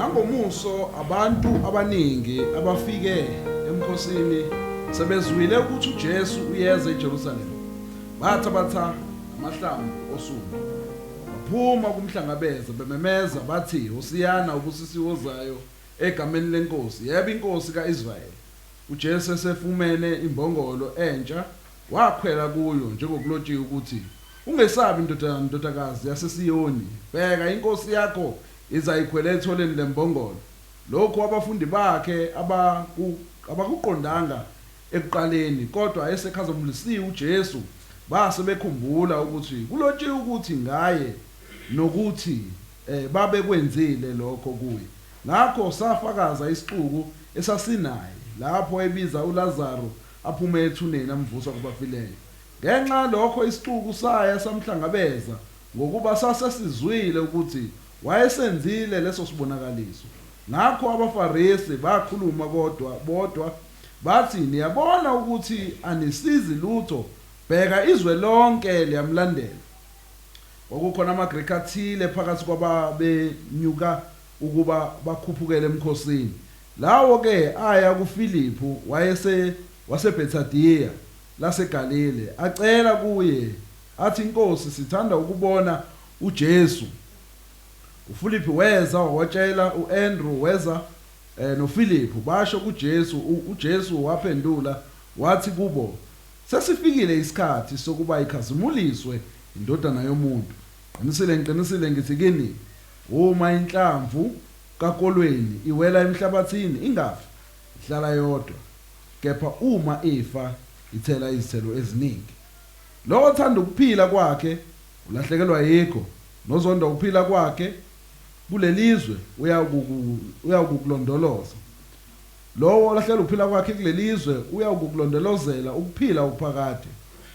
Nangomuso abantu abaningi abafike emkhosini sebezwile ukuthi uJesu uyeza eJerusalema, bathabatha amahlamvu osundu, baphuma ukumhlangabeza bememeza bathi, Hosiyana, ubusisiwe ozayo egameni leNkosi, yebo iNkosi ka-Israyeli. UJesu esefumene imbongolo entsha, wakhwela kuyo, njengokulotshiwe ukuthi, Ungesabi, ndodana, ndodakazi yaseSiyoni, bheka, inkosi yakho iza ikhwele etholeni lembongolo. Lokhu abafundi bakhe abakuqondanga ekuqaleni, kodwa esekhazimulisiwe uJesu, base bekhumbula ukuthi kulotshiwe ukuthi ngaye nokuthi babekwenzile lokho kuye. Ngakho safakaza isixuku esasinaye lapho ebiza uLazaru aphume ethuneni amvusa kwabafileyo. Ngenxa yalokho isixuku saya samhlangabeza, ngokuba sasesizwile ukuthi wayesenzile leso sibonakaliso. Ngakho abaFarisi bakhuluma kodwa bodwa, bathi, Niyabona ukuthi anisizi lutho, bheka, izwe lonke liyamlandela. Kwakukhona amaGreki athile phakathi kwababenyuka ukuba bakhuphukele emkhosini. Lawo-ke aya kuFiliphu wayese waseBhethadiya laseGalile, acela kuye, athi, Nkosi, sithanda ukubona uJesu. UFiliphu weza wawatshela, u-Andrew weza noFiliphu, basho kuJesu. UJesu waphendula wathi kubo, Sesifikile isikhathi sokuba ikhazimuliswe iNdodana yomuntu. Ngiqinisile, ngiqinisile ngithi kini, uma inhlamvu kakolweni iwela emhlabathini ingafi, ihlala yodwa, kepha uma ifa ithela izithelo eziningi. Lowo othanda ukuphila kwakhe ulahlekelwa yikho, nozonda ukuphila kwakhe kulelizwe uyakukulondoloza. Lowo olahlekelwa ukuphila kwakhe kulelizwe uyakukulondolozela ukuphila okuphakade.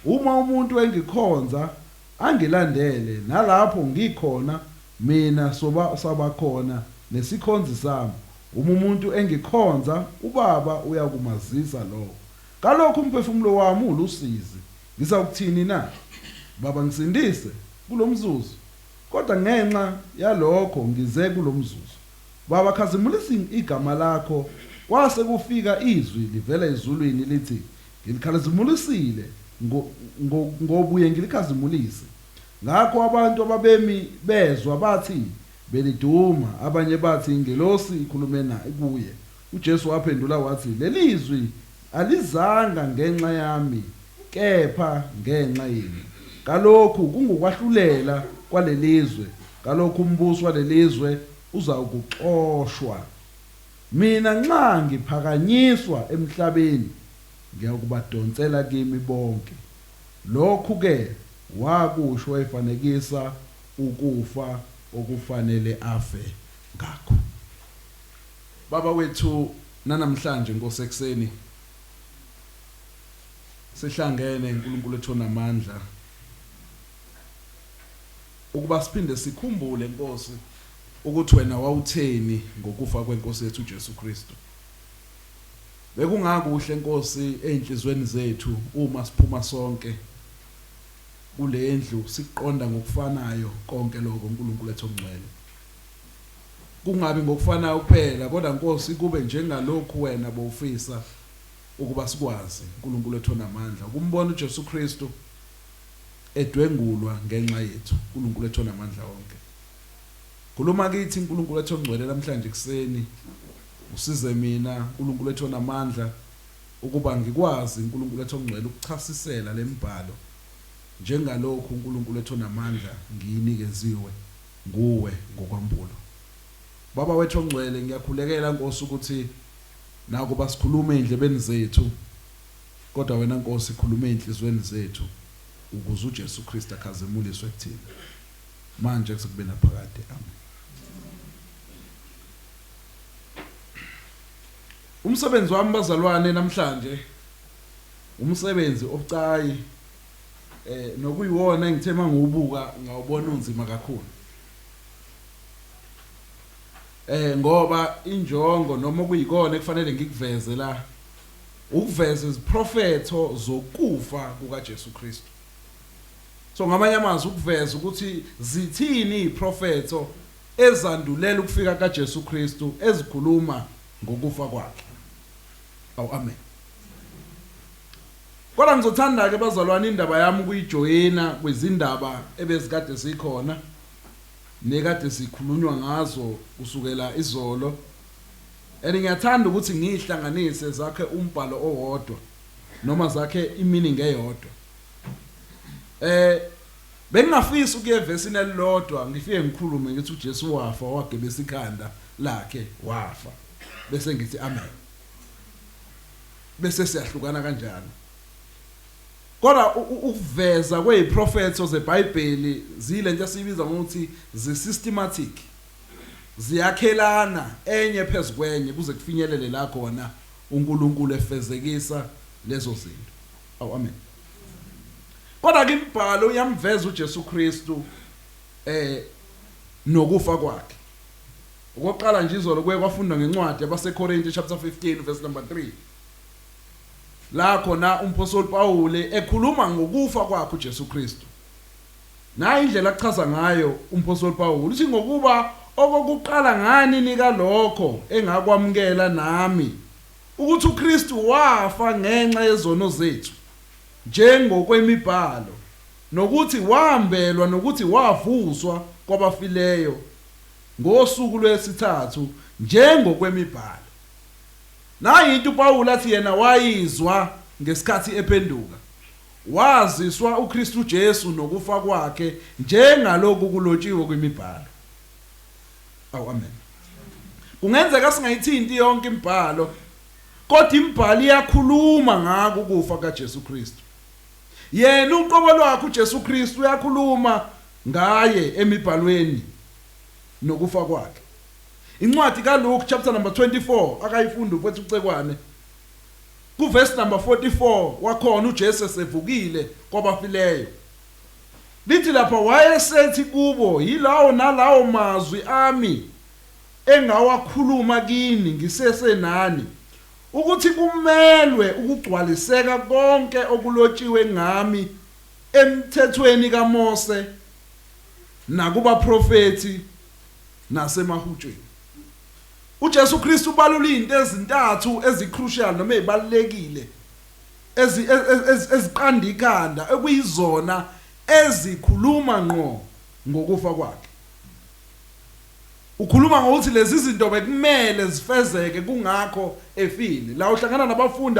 Uma umuntu engikhonza, angilandele, nalapho ngikhona mina soba sabakhona nesikhonzi sami. Uma umuntu engikhonza, uBaba uyakumazisa lowo. Kalokhu umphefumulo wami ulusizi, ngizakuthini na? Baba, ngisindise kulomzuzu. Kodwa ngenxa yalokho ngize kulomzuzu. Baba, khazimulisa igama lakho. Kwase kufika izwi livela ezulwini lithi, Ngilikhazimulisile, ngobuye ngilikhazimulise. Ngakho abantu ababemi bezwa bathi, Beliduma. Abanye bathi, Ingelosi ikhulume kuye. UJesu waphendula wathi, Leli zwi alizanga ngenxa yami, kepha ngenxa yenu. Kalokhu kungukwahlulela kwalelizwe, kalokhu umbusi walelizwe uzakuxoshwa. Mina nxa ngiphakanyiswa emhlabeni, ngiyakubadonsela kimi bonke. Lokhu-ke wakusho efanekisa ukufa okufanele afe ngakho. Baba wethu, nanamhlanje, Nkosi, ekuseni sihlangene, Nkulunkulu wethu onamandla, ukuba siphinde sikhumbule, Nkosi, ukuthi wena wawutheni ngokufa kweNkosi yethu uJesu Kristu. Bekungakuhle, Nkosi, ezinhlizweni zethu uma siphuma sonke kulendlu sikuqonda ngokufanayo konke lokho, uNkulunkulu wethu ongcwele. Kungabi ngokufanayo kuphela, kodwa Nkosi kube njengalokhu wena bowufisa ukuba sikwazi, uNkulunkulu wethu onamandla, ukumbona uJesu Kristu edwengulwa ngenxa yethu, uNkulunkulu wethu onamandla onke. Khuluma kithi, uNkulunkulu wethu ongcwele, namhlanje ekuseni. Usize mina, uNkulunkulu wethu onamandla, ukuba ngikwazi, uNkulunkulu wethu ongcwele, ukuchasisela lemibhalo njengalokhu, uNkulunkulu wethu onamandla, ngiyinikeziwe nguwe ngokwambulo. Baba wethu ongcwele, ngiyakhulekela, Nkosi, ukuthi nakuba sikhuluma ey'ndlebeni zethu, kodwa wena, Nkosi, khuluma ey'nhliziyweni zethu, ukuze uJesu Kristu akhazimuliswe kuthina, manje kuze kube naphakade. Amen. Umsebenzi wami, bazalwane, namhlanje umsebenzi obucayi nokuyiwona engithe mangiwubuka ngawubona unzima kakhulu. Ngoba injongo noma okuyikona ekufanele ngikuveze la ukuveza iziprofetho zokufa kukaJesu Kristu. So ngamanye amazwi ukuveza ukuthi zithini iziprofetho ezandulela ukufika kaJesu Kristu ezikhuluma ngokufa kwakhe. Awu amen. Kodwa ngizothanda ke bazalwane indaba yami ukuyijoyina kwizindaba ebezikade sikhona nekade sikhulunywa ngazo kusukela izolo. And ngiyathanda ukuthi ngihlanganise zakhe umbhalo owodwa noma zakhe imeaning eyodwa. Bengingafisa ukuya evesini elilodwa ngifike ngikhulume ngithi uJesu wafa wagebesa ikhanda lakhe wafa bese ngithi amen. Bese siyahlukana kanjalo. Kodwa ukuveza kweziprofetho zeBhayibheli zilento esiyibiza ngokuthi zi-systematic. Ziyakhelana enye phezukwenye kuze kufinyelele la khona uNkulunkulu efezekisa lezo zinto. Awu amen. Kodwa ke imibhalo uyamveza uJesu Kristu nokufa kwakhe. Okokuqala nje izolo kuye kwafundwa ngencwadi yabaseKorinte chapter 15 verse number 3. La khona umpostoli Paul ekhuluma ngokufa kwakhe uJesu Kristu. Nayi indlela achaza ngayo umpostoli Paul uthi ngokuba okokuqala ngani nika lokho engakwamukela nami ukuthi uKristu wafa ngenxa yezono zethu njengokwemibhalo nokuthi wambelwa nokuthi wavuswa kwabafileyo ngosuku lwesithathu njengokwemibhalo. Nayi into uPaul athi yena wayizwa ngesikhathi ephenduka. Waziswa uKristu Jesu nokufa kwakhe njengaloku kulotshiwe kwimibhalo. Awu amen. Kungenzeka singayithinti yonke imibhalo kodwa imibhalo iyakhuluma ngako ukufa kaJesu Kristu. Yena uqobo lwakhe uJesu Kristu uyakhuluma ngaye emibhalweni nokufa kwakhe. Incwadi kaLuke chapter number 24 akayifunda mfowethu uCekwane. Ku verse number 44 wakhona uJesu esevukile kwabafileyo. Lithi lapha wayesethi kubo yilawo nalawo mazwi ami engawakhuluma kini ngisesenani ukuthi kumelwe ukugcwaliseka konke okulotshiwe ngami emthethweni kaMose nakubaprofethi nasemahutsheni. uJesu Kristu ubalula izinto ezintathu ezicrucial noma ezibalekile eziqanda ikhanda ekuyizona ezikhuluma ngqo ngokufa kwakhe. Ukhuluma ngokuthi lezi zinto bekumele zifezeke kungakho efile. La uhlangana nabafundi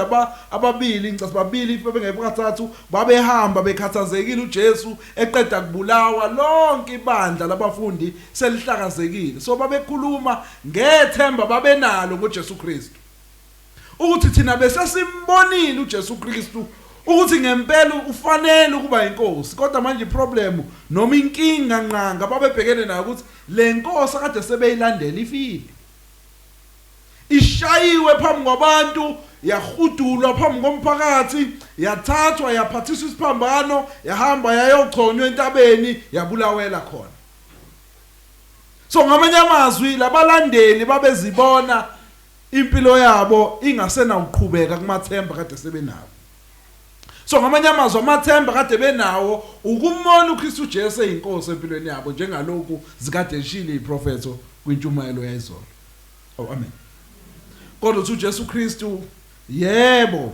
ababili ngicasi babili bebengekathathu babehamba bekhathazekile uJesu eqeda kubulawa lonke ibandla labafundi selihlakazekile. So babekhuluma ngethemba babenalo ngoJesu Kristu. Ukuthi thina bese simbonile uJesu Kristu ukuthi ngempela ufanele ukuba inkosi kodwa manje iproblem noma inkinga nqanga babebhekene nayo ukuthi le nkosi akade sebeyilandela ifile. Ishayiwe phambi kwabantu yahudulwa phambi komphakathi yathathwa yaphathiswa isiphambano yahamba yayochonywa entabeni yabulawela khona. So ngamanye amazwi labalandeli babezibona impilo yabo ingasenawuqhubeka kumathemba kade sebenawo. So ngamanye amazwi amathemba kade benawo ukumona uKristu Jesu eyinkosi empilweni yabo njengalokhu zikade eshile iprofetho kwintshumayelo yayizolo. Oh amen. Kodwa uthi uJesu Kristu yebo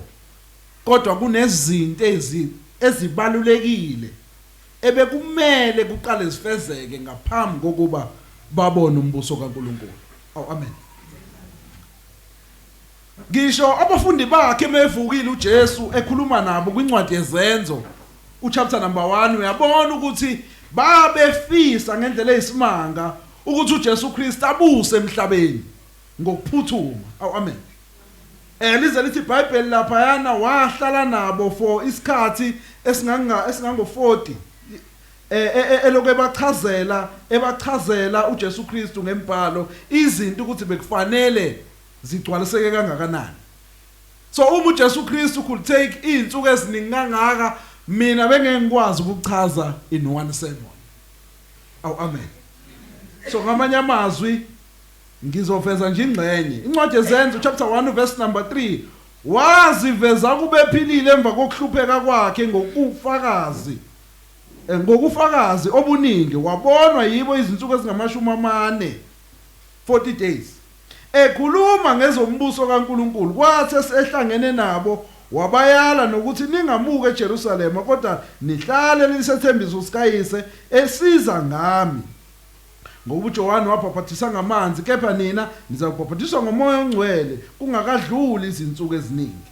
kodwa kunezinto ezibalulekile ebekumele kuqale zifezeke ngaphambi kokuba babone umbuso kaNkuluNkulu. Oh amen. Ngisho abafundi bakhe mevukile uJesu ekhuluma nabo kwincwadi yezenzo uchapter number 1 uyabona ukuthi babefisa ngendlela eyisimanga ukuthi uJesu Kristu abuse emhlabeni ngokuphuthuma. Awu amen. Lize lithi iBhayibheli lapha yana wahlala nabo for isikhathi esinganga esingango 40 elokhu ebachazela uJesu Kristu ngembhalo izinto ukuthi bekufanele zigcwaliseke kangakanani. So uma uJesu Kristu could take izinsuku eziningi kangaka mina bengeke ngikwazi ukuchaza in one sermon. Awu amen. So ngamanye amazwi ngizoveza nje ingxenye. Incwadi yeZenzo chapter 1 verse number 3 waziveza kube ephilile emva kokuhlupheka kwakhe ngokufakazi. Ngokufakazi obuningi wabonwa yibo izinsuku ezingamashumi amane, 40 days, ekhuluma ngezombuso kaNkuluNkulu. Kwathi esehlangene nabo wabayala nokuthi ningamuki eJerusalema, kodwa nihlale lisethembiso sikaYise esiza ngami. Ngokuba uJohane wabhaphathisa ngamanzi, kepha nina nizakubhaphathiswa ngoMoya oNgcwele kungakadluli izinsuku eziningi.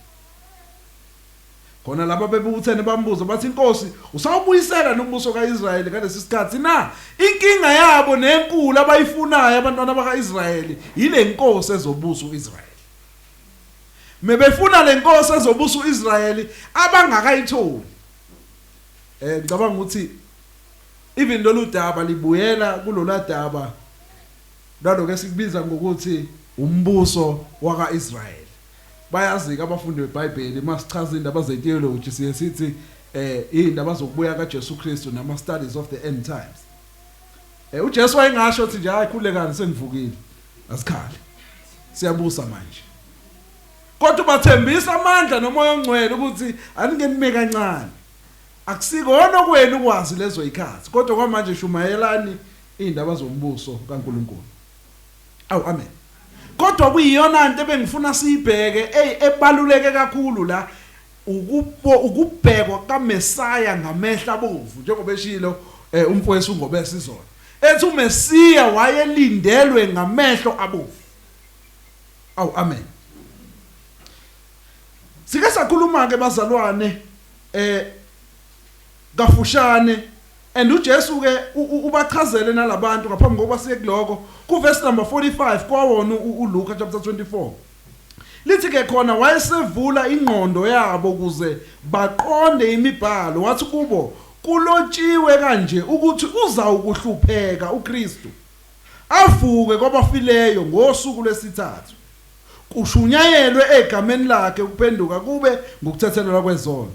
Khona laba bebuthene bambuza bathi, Inkosi, usawubuyisela nombuso kaIsrayeli ngalesi sikhathi na? Inkinga yabo nenkulu abayifunayo abantwana bakaIsrayeli yile nkosi ezobusa uIsrayeli. Mebefuna le nkosi ezobusa uIsrayeli abangakayitholi. Ngicabanga ukuthi even lolu daba libuyela kulola daba lwaloko esikubiza ngokuthi umbuso wakaIsrayeli. Bayazi-ke abafundi beBhayibheli uma sichaza indaba zetheology siye sithi indaba zokubuya kaJesu Kristu nama studies of the end times. UJesu wayengasho ukuthi nje hayi khulekani sengivukile. Asikhali. Siyabusa manje. Kodwa ubathembisa amandla noMoya oNgcwele ukuthi aningenime kancane. Akusikona okwenu ukwazi lezo ikhathi, kodwa kwamanje shumayelani indaba zombuso kaNkuluNkulu. Awu amen. Kodwa kuyiyona nto ebengifuna siyibheke ey ebaluleke kakhulu la ukubo ukubhekwa kaMesaya ngamehla abomvu njengoba eshilo umfowethu uNgobese izolo. Ethi uMesiya wayelindelwe ngamehlo abomvu. Awu amen. Sike sakhuluma ke bazalwane kafushane and uJesu ke ubachazele nalabantu ngaphambi kokuba siye kuloko ku verse number 45 kwawona uLuka chapter 24. Lithi ke khona wayesevula ingqondo yabo ukuze baqonde imibhalo, wathi kubo, kulotshiwe kanje ukuthi uzawukuhlupheka uKristu, avuke kwabafileyo ngosuku lwesithathu, kushunyayelwe egameni lakhe ukuphenduka kube ngukuthethelelwa kwezono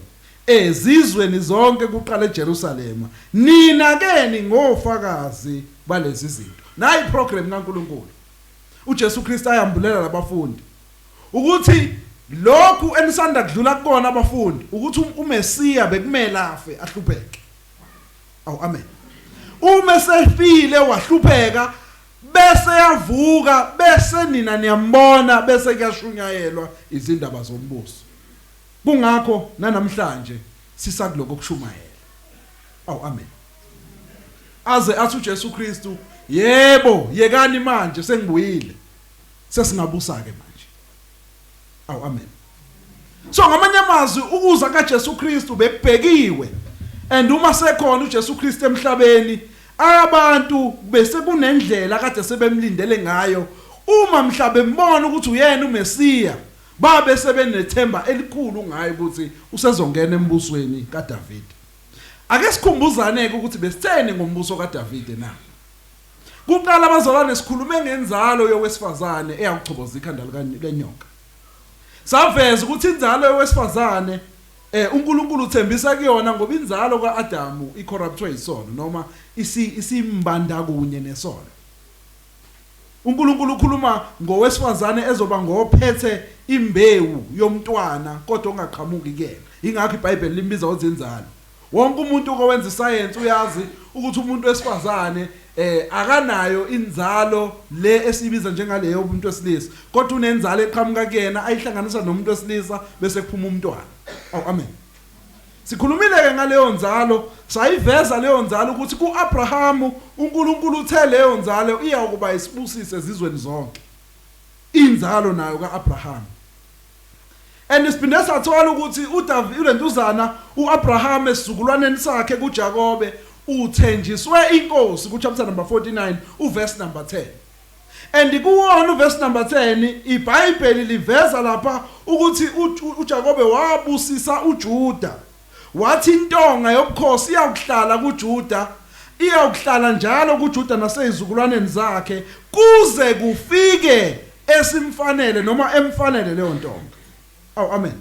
ezizweni zonke kuqala eJerusalema. Nina ke ningofakazi balezi zinto. Nayi program kaNkuluNkulu uJesu Kristu ayambulela labafundi ukuthi lokhu enisanda kudlula kukona abafundi ukuthi uMesiya bekumele afe ahlupheke. Awu amen. Uma esefile wahlupheka bese yavuka, bese nina niyambona, bese kuyashunyayelwa izindaba zombuso. Kungakho nanamhlanje sisakuloko kushumayela. Awu amen. Aze athi uJesu Kristu, yebo, yekani manje sengibuyile. Sesingabusa ke manje. Awu amen. So ngamanye amazwi ukuza kaJesu Kristu bekubhekiwe, and uma sekhona uJesu Kristu emhlabeni abantu bese kunendlela kade sebemlindele ngayo. Uma mhla bembona ukuthi uyena uMesiya, babe sebenethemba elikhulu ngaye ukuthi usezongena embusweni kaDavide. Ake sikhumbuzane ke ukuthi besitheni ngombuso kaDavide na. Kuqala abazalwane sikhulume ngenzalo yowesifazane eyakuchoboza ikhanda lenyoka. Saveza ukuthi inzalo yowesifazane uNkulunkulu uthembisa kuyona ngoba inzalo kaAdamu icorruptwe isono noma isimbanda kunye nesono. uNkulunkulu ukhuluma ngowesifazane ezoba ngophethe imbewu yomntwana kodwa ongaqhamuki kuyena. Ingakho iBhayibheli limbiza ngokuthi inzalo. Wonke umuntu owenza isayensi uyazi ukuthi umuntu wesifazane akanayo inzalo le esibiza njengaleyo umuntu wesilisa, kodwa unenzalo eqhamuka kuyena ayihlanganisa nomuntu wesilisa bese kuphuma umntwana. Awu amen. Sikhulumile ke ngaleyo nzalo, sayiveza leyo nzalo ukuthi kuAbrahamu uNkulunkulu uthe leyo nzalo iyakuba isibusiso ezizweni zonke. Inzalo nayo kaAbraham. And siphinde sathola ukuthi uDavid ulentuzana uAbraham esizukulwaneni sakhe kuJakobe uthenjiswe inkosi ku chapter number 49 uverse number 10. And kuwona uverse number 10 iBhayibheli liveza lapha ukuthi uJakobe wabusisa uJuda. Wathi intonga yobukhosi iyakuhlala kuJuda, iyakuhlala njalo kuJuda nasezizukulwaneni zakhe kuze kufike esimfanele noma emfanele leyo ntonga. Awu amen.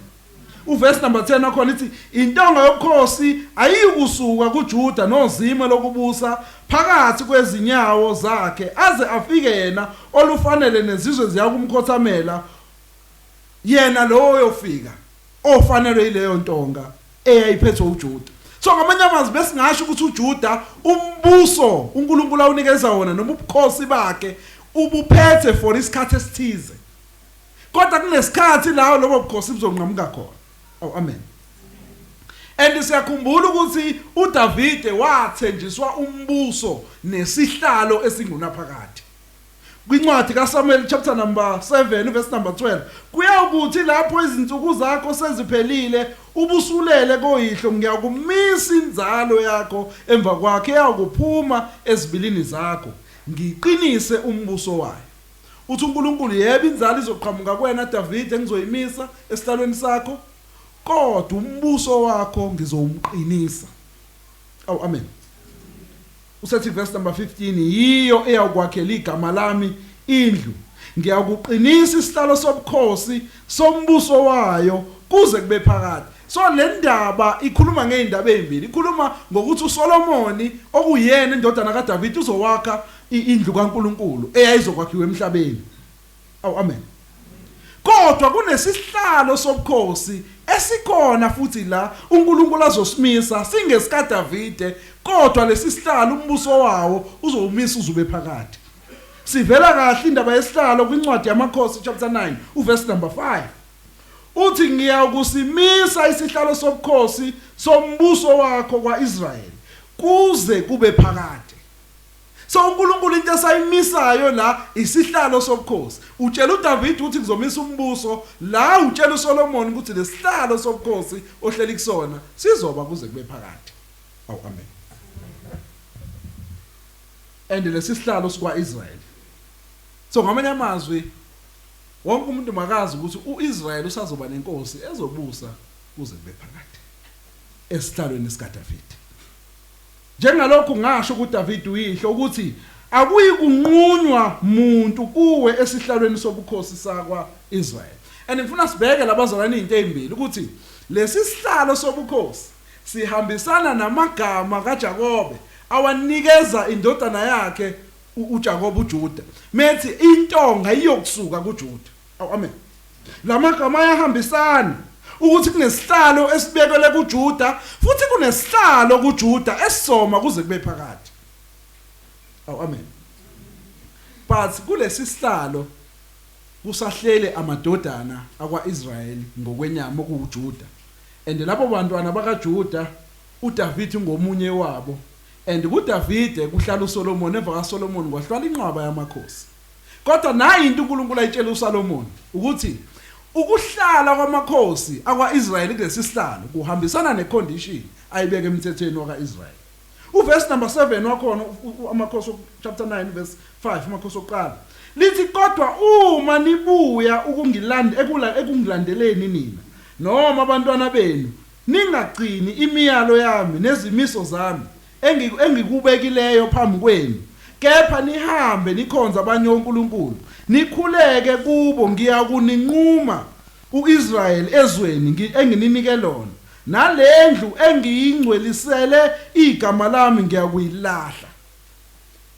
Uverse number 10 wakhona ithi intonga yobukhosi ayiyukusuka kuJuda nozime lokubusa phakathi kwezinyawo zakhe aze afike yena olufanele nezizwe ziyakumkhothamela yena lowo oyofika ofanelwe yileyo ntonga eyayiphethwe uJuda. So ngamanye amazwi besingasho ukuthi uJuda umbuso uNkulunkulu awunikeza wona noma ubukhosi bakhe ubuphethe for isikhathi esithize. Kodwa kunesikhathi la lobo bukhosi buzonqamuka khona. Oh amen. And siyakhumbula ukuthi uDavide wathenjiswa umbuso nesihlalo esingunaphakade. Kwincwadi kaSamuel chapter number 7 verse number 12 kuyawukuthi lapho izinsuku zakho seziphelile ubusulele koyihlo ngiyakumisa inzalo yakho emva kwakhe eyawukuphuma ezibilini zakho ngiqinise umbuso wayo. Uthi uNkulunkulu yebo inzalo izoqhamuka kuwena Davide engizoyimisa esihlalweni sakho kodwa umbuso wakho ngizowumqinisa. Awu amen. Usethi verse number 15 yiyo eyawukwakhela igama lami indlu ngiyakuqinisa isihlalo sobukhosi sombuso wayo kuze kube phakade. So le ndaba ikhuluma ngezindaba ezimbili, ikhuluma ngokuthi uSolomoni okuyena indodana kaDavid uzowakha indlu kaNkuluNkulu eyayizokwakhiwa emhlabeni. Awu amen. Kodwa kunesihlalo sobukhosi esikhona futhi la uNkulunkulu azosimisa singesikaDavide kodwa lesi sihlalo umbuso wawo uzowumisa uzube phakade. Sivela kahle indaba yesihlalo kwincwadi yamakhosi chapter 9 uverse number 5. Uthi ngiyakusimisa isihlalo sobukhosi sombuso wakho kwaIsrayeli kuze kube phakade. So uNkulunkulu into esayimisayo la isihlalo sobukhosi. Utshela uDavid ukuthi ngizomisa umbuso, la utshela uSolomon ukuthi lesihlalo sobukhosi ohleli kusona sizoba kuze kube phakade. Awu amen. And lesi sihlalo sikwa-Israel. So ngamanye amazwi wonke umuntu makazi ukuthi uIsrael usazoba nenkosi ezobusa kuze kube phakade esihlalweni sikaDavid. Njengalokhu ngasho kuDavide uyihlo ukuthi akuyikunqunywa muntu kuwe esihlalweni sobukhosi sakwa-Israyeli. And ngifuna sibheke labazalwane izinto ezimbili ukuthi lesi sihlalo sobukhosi sihambisana namagama kaJakobe awanikeza indodana yakhe uJakobe uJuda. Methi intonga iyokusuka kuJuda. Awu amen. Lamagama ayahambisana ukuthi kunesihlalo esibekelwe kuJuda futhi kunesihlalo kuJuda esisoma kuze kube phakade. Awu amen. But kulesi sihlalo kusahlele amadodana akwaIsrayeli ngokwenyama okuwuJuda. And labo bantwana bakaJuda uDavid ngomunye wabo. And kuDavide kuhlala uSolomon, emva kaSolomon kwahlwala inqwaba yamakhosi. Kodwa nayi into uNkulunkulu ayitshela uSalomoni ukuthi ukuhlala kwamakhosi akwa-Israyeli kulesi sihlalo kuhambisana necondition ayibeka emthethweni waka-Israyeli. Uverse number 7 wakhona amakhosi chapter 9 verse 5 amakhosi okuqala lithi kodwa uma nibuya ukungilanda ekungilandeleni nina noma abantwana benu ningagcini imiyalo yami nezimiso zami engikubekileyo phambi kwenu, kepha nihambe nikhonze abanye onkulunkulu, nikhuleke kubo, ngiyakuninquma u-Israyeli ezweni engininike lona, nale ndlu engiyingcwelisele igama lami ngiyakuyilahla.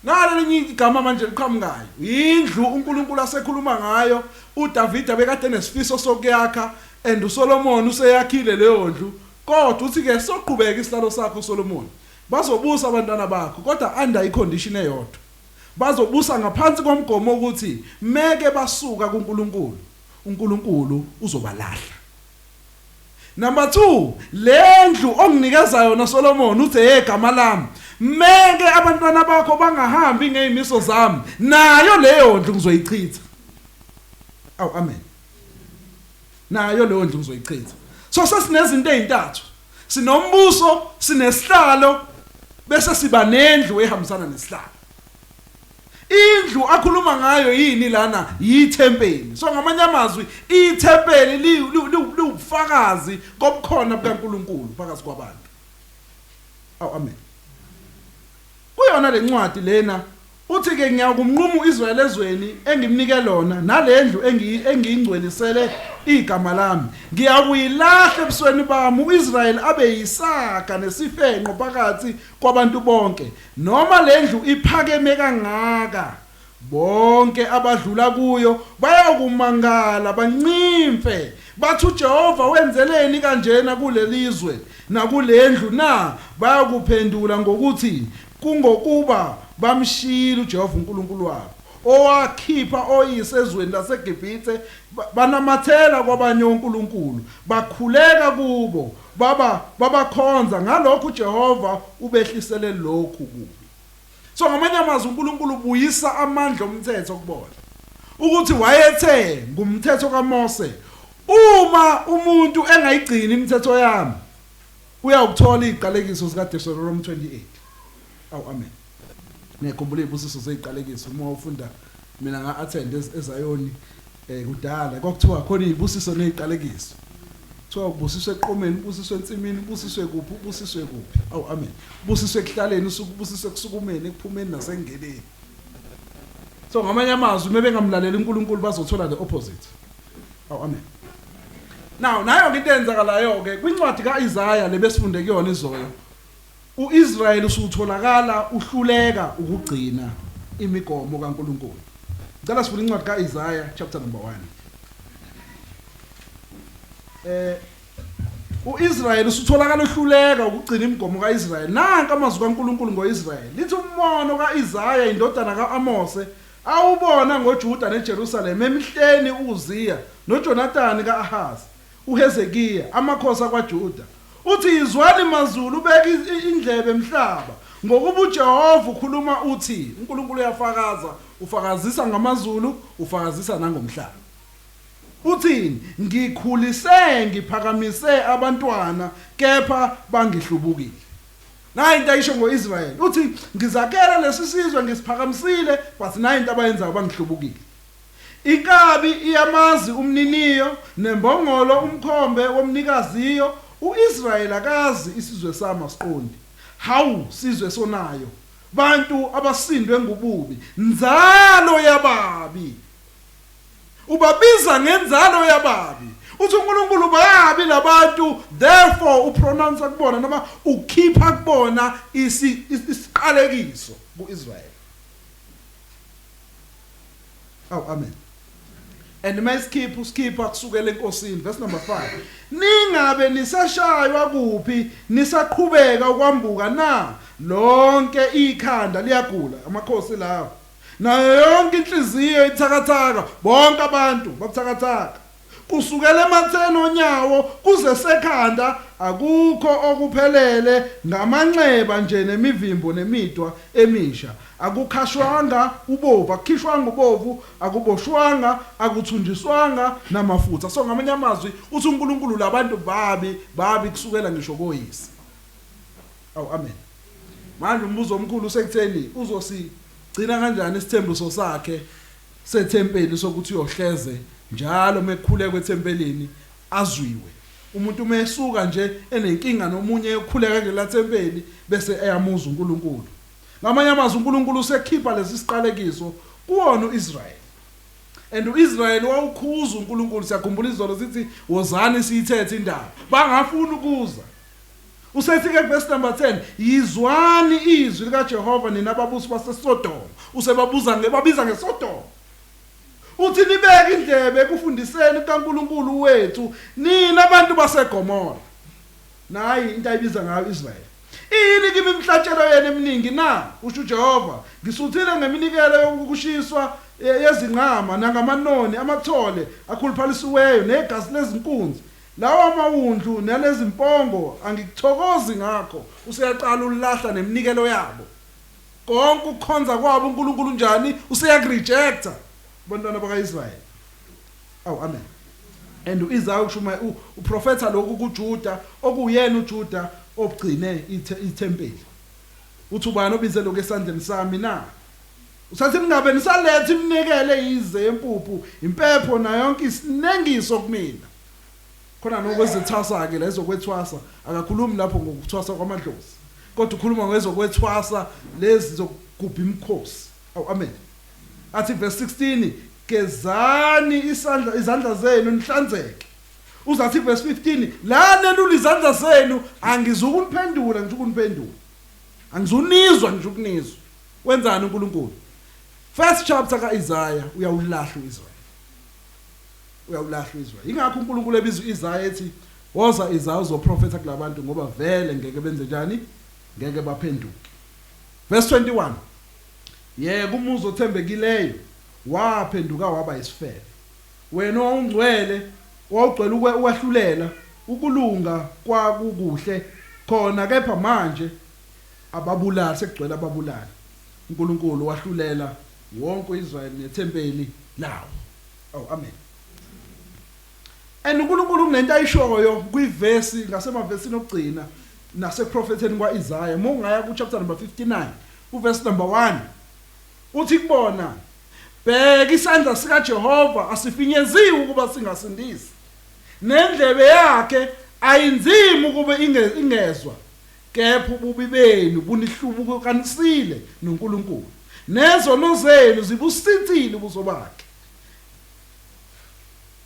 Nalo elinye igama manje liqhamukayo, indlu uNkulunkulu asekhuluma ngayo, uDavide bekade enesifiso sokuyakha and uSolomon useyakhile leyo ndlu. Kodwa uthi ke soqhubeka isihlalo sakho Solomon. Bazobusa abantwana bakho kodwa under icondition eyodwa. Bazobusa ngaphansi komgomo ukuthi meke basuka kuNkulunkulu, uNkulunkulu uzobalahla. Number 2, lendlu onginikeza yona Solomon uthi egama lami. Meke abantwana bakho bangahambi ngezimiso zami, nayo leyo ndlu ngizoyichitha. Awu amen. Nayo leyo ndlu ngizoyichitha. So sesinezinto ezintathu. Sinombuso, sinesihlalo bese siba nendlu ehambisana nesihlalo. Indlu akhuluma ngayo yini lana yithempeli. So ngamanye amazwi ithempeli liwubufakazi kobukhona bukaNkuluNkulu phakathi kwabantu. Awu amen. Kuyona lencwadi lena Uthi-ke, Ngiyakumnquma u-Israyeli ezweni engimnike lona, nale ndlu engiyingcwelisele igama lami, ngiyakuyilahla ebusweni bami, u-Israyeli abe yisaga nesifenqo phakathi kwabantu bonke. Noma le ndlu iphakeme kangaka, Bonke abadlula kuyo bayakumangala bancimfe bathi uJehova wenzeleni kanjena kulelizwe nakulendlu na? Bayakuphendula ngokuthi kungokuba bamshiyile uJehova uNkulunkulu wabo owakhipha oyise ezweni laseGibhithe, banamathela kwabanye onkulunkulu, bakhuleka kubo, baba babakhonza. Ngalokho uJehova ubehlisele lokhu kubi. So ngamanye amazwi uNkulunkulu ubuyisa amandla omthetho kubona. Ukuthi wayethe ngumthetho kaMose, uma umuntu engayigcini imithetho yami uyawukuthola iziqalekiso zikaDeuteronomy 28. Awu amen. Ngiyakhumbula izibusiso zeziqalekiso uma ufunda, mina nga-attend eZayoni kudala, kwakuthiwa khona izibusiso neziqalekiso. Kuthiwa ubusiswe eqomeni, ubusiswe ensimini, ubusiswe kuphi, ubusiswe kuphi. Awu amen. Ubusiswe ekuhlaleni, usuku ubusiswe ekusukumeni, ekuphumeni nasengeneni. So ngamanye amazwi uma bengamlaleli uNkulunkulu bazothola the opposite. Awu amen. Now nayo ke into eyenzakalayo ke kwincwadi kaIsaya lebesifunde kuyona izolo. UIsrayeli usutholakala uhluleka ukugcina imigomo kaNkulunkulu. Ngicela sivule incwadi kaIsaya chapter number 1. UIsrayeli usutholakala uhluleka ukugcina imigomo kaIsrayeli. Nanka amazwi kaNkulunkulu ngoIsrayeli. Lithi umbono kaIsaya indodana kaAmose awubona ngoJuda neJerusalema emihleni uUziya noJonathani kaAhazi, uHezekiya, amakhosi akwaJuda. Uthi yizwani mazulu, ubeke indlebe mhlaba, ngokuba uJehova ukhuluma uthi, uNkulunkulu uyafakaza, ufakazisa ngamazulu, ufakazisa nangomhlaba. Uthini? Ngikhulise ngiphakamise abantwana kepha bangihlubukile. Nayi into ayisho ngo-Israyeli. Uthi ngizakele lesi sizwe ngisiphakamisile but nayi into abayenzayo, bangihlubukile. Inkabi iyamazi umniniyo, nembongolo umkhombe womnikaziyo, u-Israyeli akazi, isizwe sami asiqondi. Hawu sizwe sonayo, bantu abasindwe ngububi, nzalo yababi! Ubabiza ngenzalo yababi. Uthi uNkulunkulu babi labantu, therefore upronounce kubona noma ukhipha kubona isiqalekiso kuIsrael. Aw amen. And mayisikhipha usikhipha kusukela enkosini, verse number 5. Ningabe nisashaywa kuphi nisaqhubeka ukwambuka na? Lonke ikhanda liyagula, amakhosi lawo. Nayo yonke inhliziyo ithakathaka, bonke abantu babuthakathaka. Kusukela ematheni onyawo kuze sekhanda akukho okuphelele, ngamanxeba nje nemivimbo nemidwa emisha. Akukhashwanga ubovu, akukhishwanga ubovu, akuboshwanga, akuthunjiswanga namafutha. So ngamanye amazwi uthi uNkulunkulu labantu babi, babi kusukela ngisho koyise. Awu amen. Manje umbuzo omkhulu usekutheni uzosigcina kanjani isithembiso sakhe sethempeli sokuthi uyohleze njalo mekukhulekwa ethempelini azwiwe. Umuntu uma esuka nje enenkinga nomunye eyokhuleka kulela thempeli bese eyamuzwa uNkulunkulu. Ngamanye amazwi uNkulunkulu usekhipha lesi siqalekiso kuwona uIsrael. And uIsrael wawukhuza uNkulunkulu, siyakhumbula izolo sithi wozani siyithethe indaba. Bangafuni ukuza. Usethi ke verse number 10, yizwani izwi likaJehova nina ababusi baseSodoma. Usebabuza ngebabiza ngeSodoma. Uthi nibeke indlebe ekufundiseni kukaNkulunkulu wethu nina abantu baseGomora. Nayi into ayibiza ngayo Israel. Iyini kimi imihlatshelo yenu eminingi na? Usho uJehova. Ngisuthile ngeminikelo yokushiswa yezinqama nangamanoni amathole akhuluphalisiweyo negazi lezinkunzi. Lawa mawundlu nalezimpongo angikuthokozi ngakho. Useyaqala ulahla neminikelo yabo. Konke ukukhonza kwabo uNkulunkulu njani useyakurejecta abantwana bakaIsrael. Awu amen. And uIsaya ushuma uprofetha lokhu kuJuda okuyena uJuda obugcine ithempeli. Uthi ubani obize lokhu esandleni sami na? Usathi ningabe nisaletha iminikelo eyize yempuphu, impepho nayo yonke isinengiso kumina. Khona nokwezethwasa-ke la, ezokwethwasa, akakhulumi lapho ngokuthwasa kwamadlozi, kodwa ukhuluma ngezokwethwasa lezi zokugubha imikhosi. Awu amen. Athi verse 16, gezani isandla izandla zenu nihlanzeke. Uzathi verse 15, la nelula izandla zenu angizukuniphendula, ngisho ukuniphendula. Angizunizwa ngisho ukunizwa. Wenzani uNkulunkulu? First chapter kaIsaiah uyawulahla uIsrael. Uyawulahla uIsrael. Ingakho uNkulunkulu ebiza uIsaiah ethi woza Isaiah uzoprofetha kulabantu ngoba vele ngeke benze njani? Ngeke baphenduke. Verse 21. Yeka umuzi othembekileyo waphenduka waba isifebe. Wena owawungcwele wawugcwele ukwahlulela ukulunga kwakukuhle khona kepha manje ababulali sekugcwele ababulali. uNkulunkulu wahlulela wonke uIsrael nethempeli lawo. Oh amen. And uNkulunkulu kunento ayishoyo kwivesi ngasemavesini okugcina naseprofetheni kwaIsaya. Uma ungaya ku chapter number 59 uverse number 1 uthi kubona bheka isandla sikaJehova asifinyeziwe ukuba singasindisi nendlebe yakhe ayinzima ukuba ingezwa Kepha ububi benu bunihlubukanisile noNkulunkulu, nezono zenu zibusithile ubuso bakhe.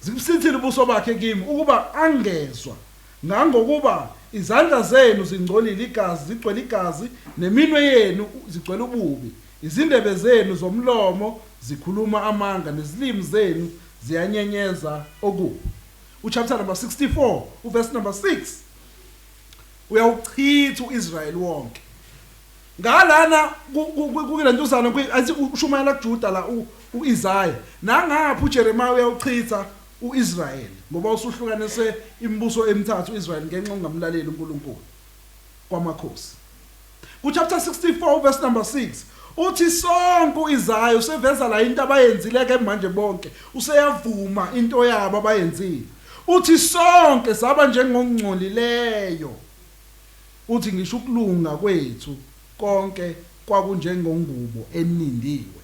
Zibusithile ubuso bakhe kimi ukuba angezwa, ngangokuba izandla zenu zingcolile igazi, zigcwele igazi, neminwe yenu zigcwele ububi. Izindebe zenu zomlomo zikhuluma amanga, nezilimi zenu ziyanyenyeza okubi. Uchapter number 64, uverse number 6. Uyawuchitha uIsrael wonke. Ngalana kulentuzana athi ushumayela kuJuda la uIsaya. Nangapha uJeremiah uyawuchitha uIsrael ngoba usuhlukanise imibuso emithathu uIsrael ngenxa yokungamlaleli uNkulunkulu kwamakhosi. Ku chapter 64 verse number 6 uthi sonke uIsaya useveza la into abayenzile ke manje bonke useyavuma into yabo abayenzile. Uthi sonke saba njengokungcolileyo. Uthi ngisho ukulunga kwethu konke kwakunjengongubo enindiwe.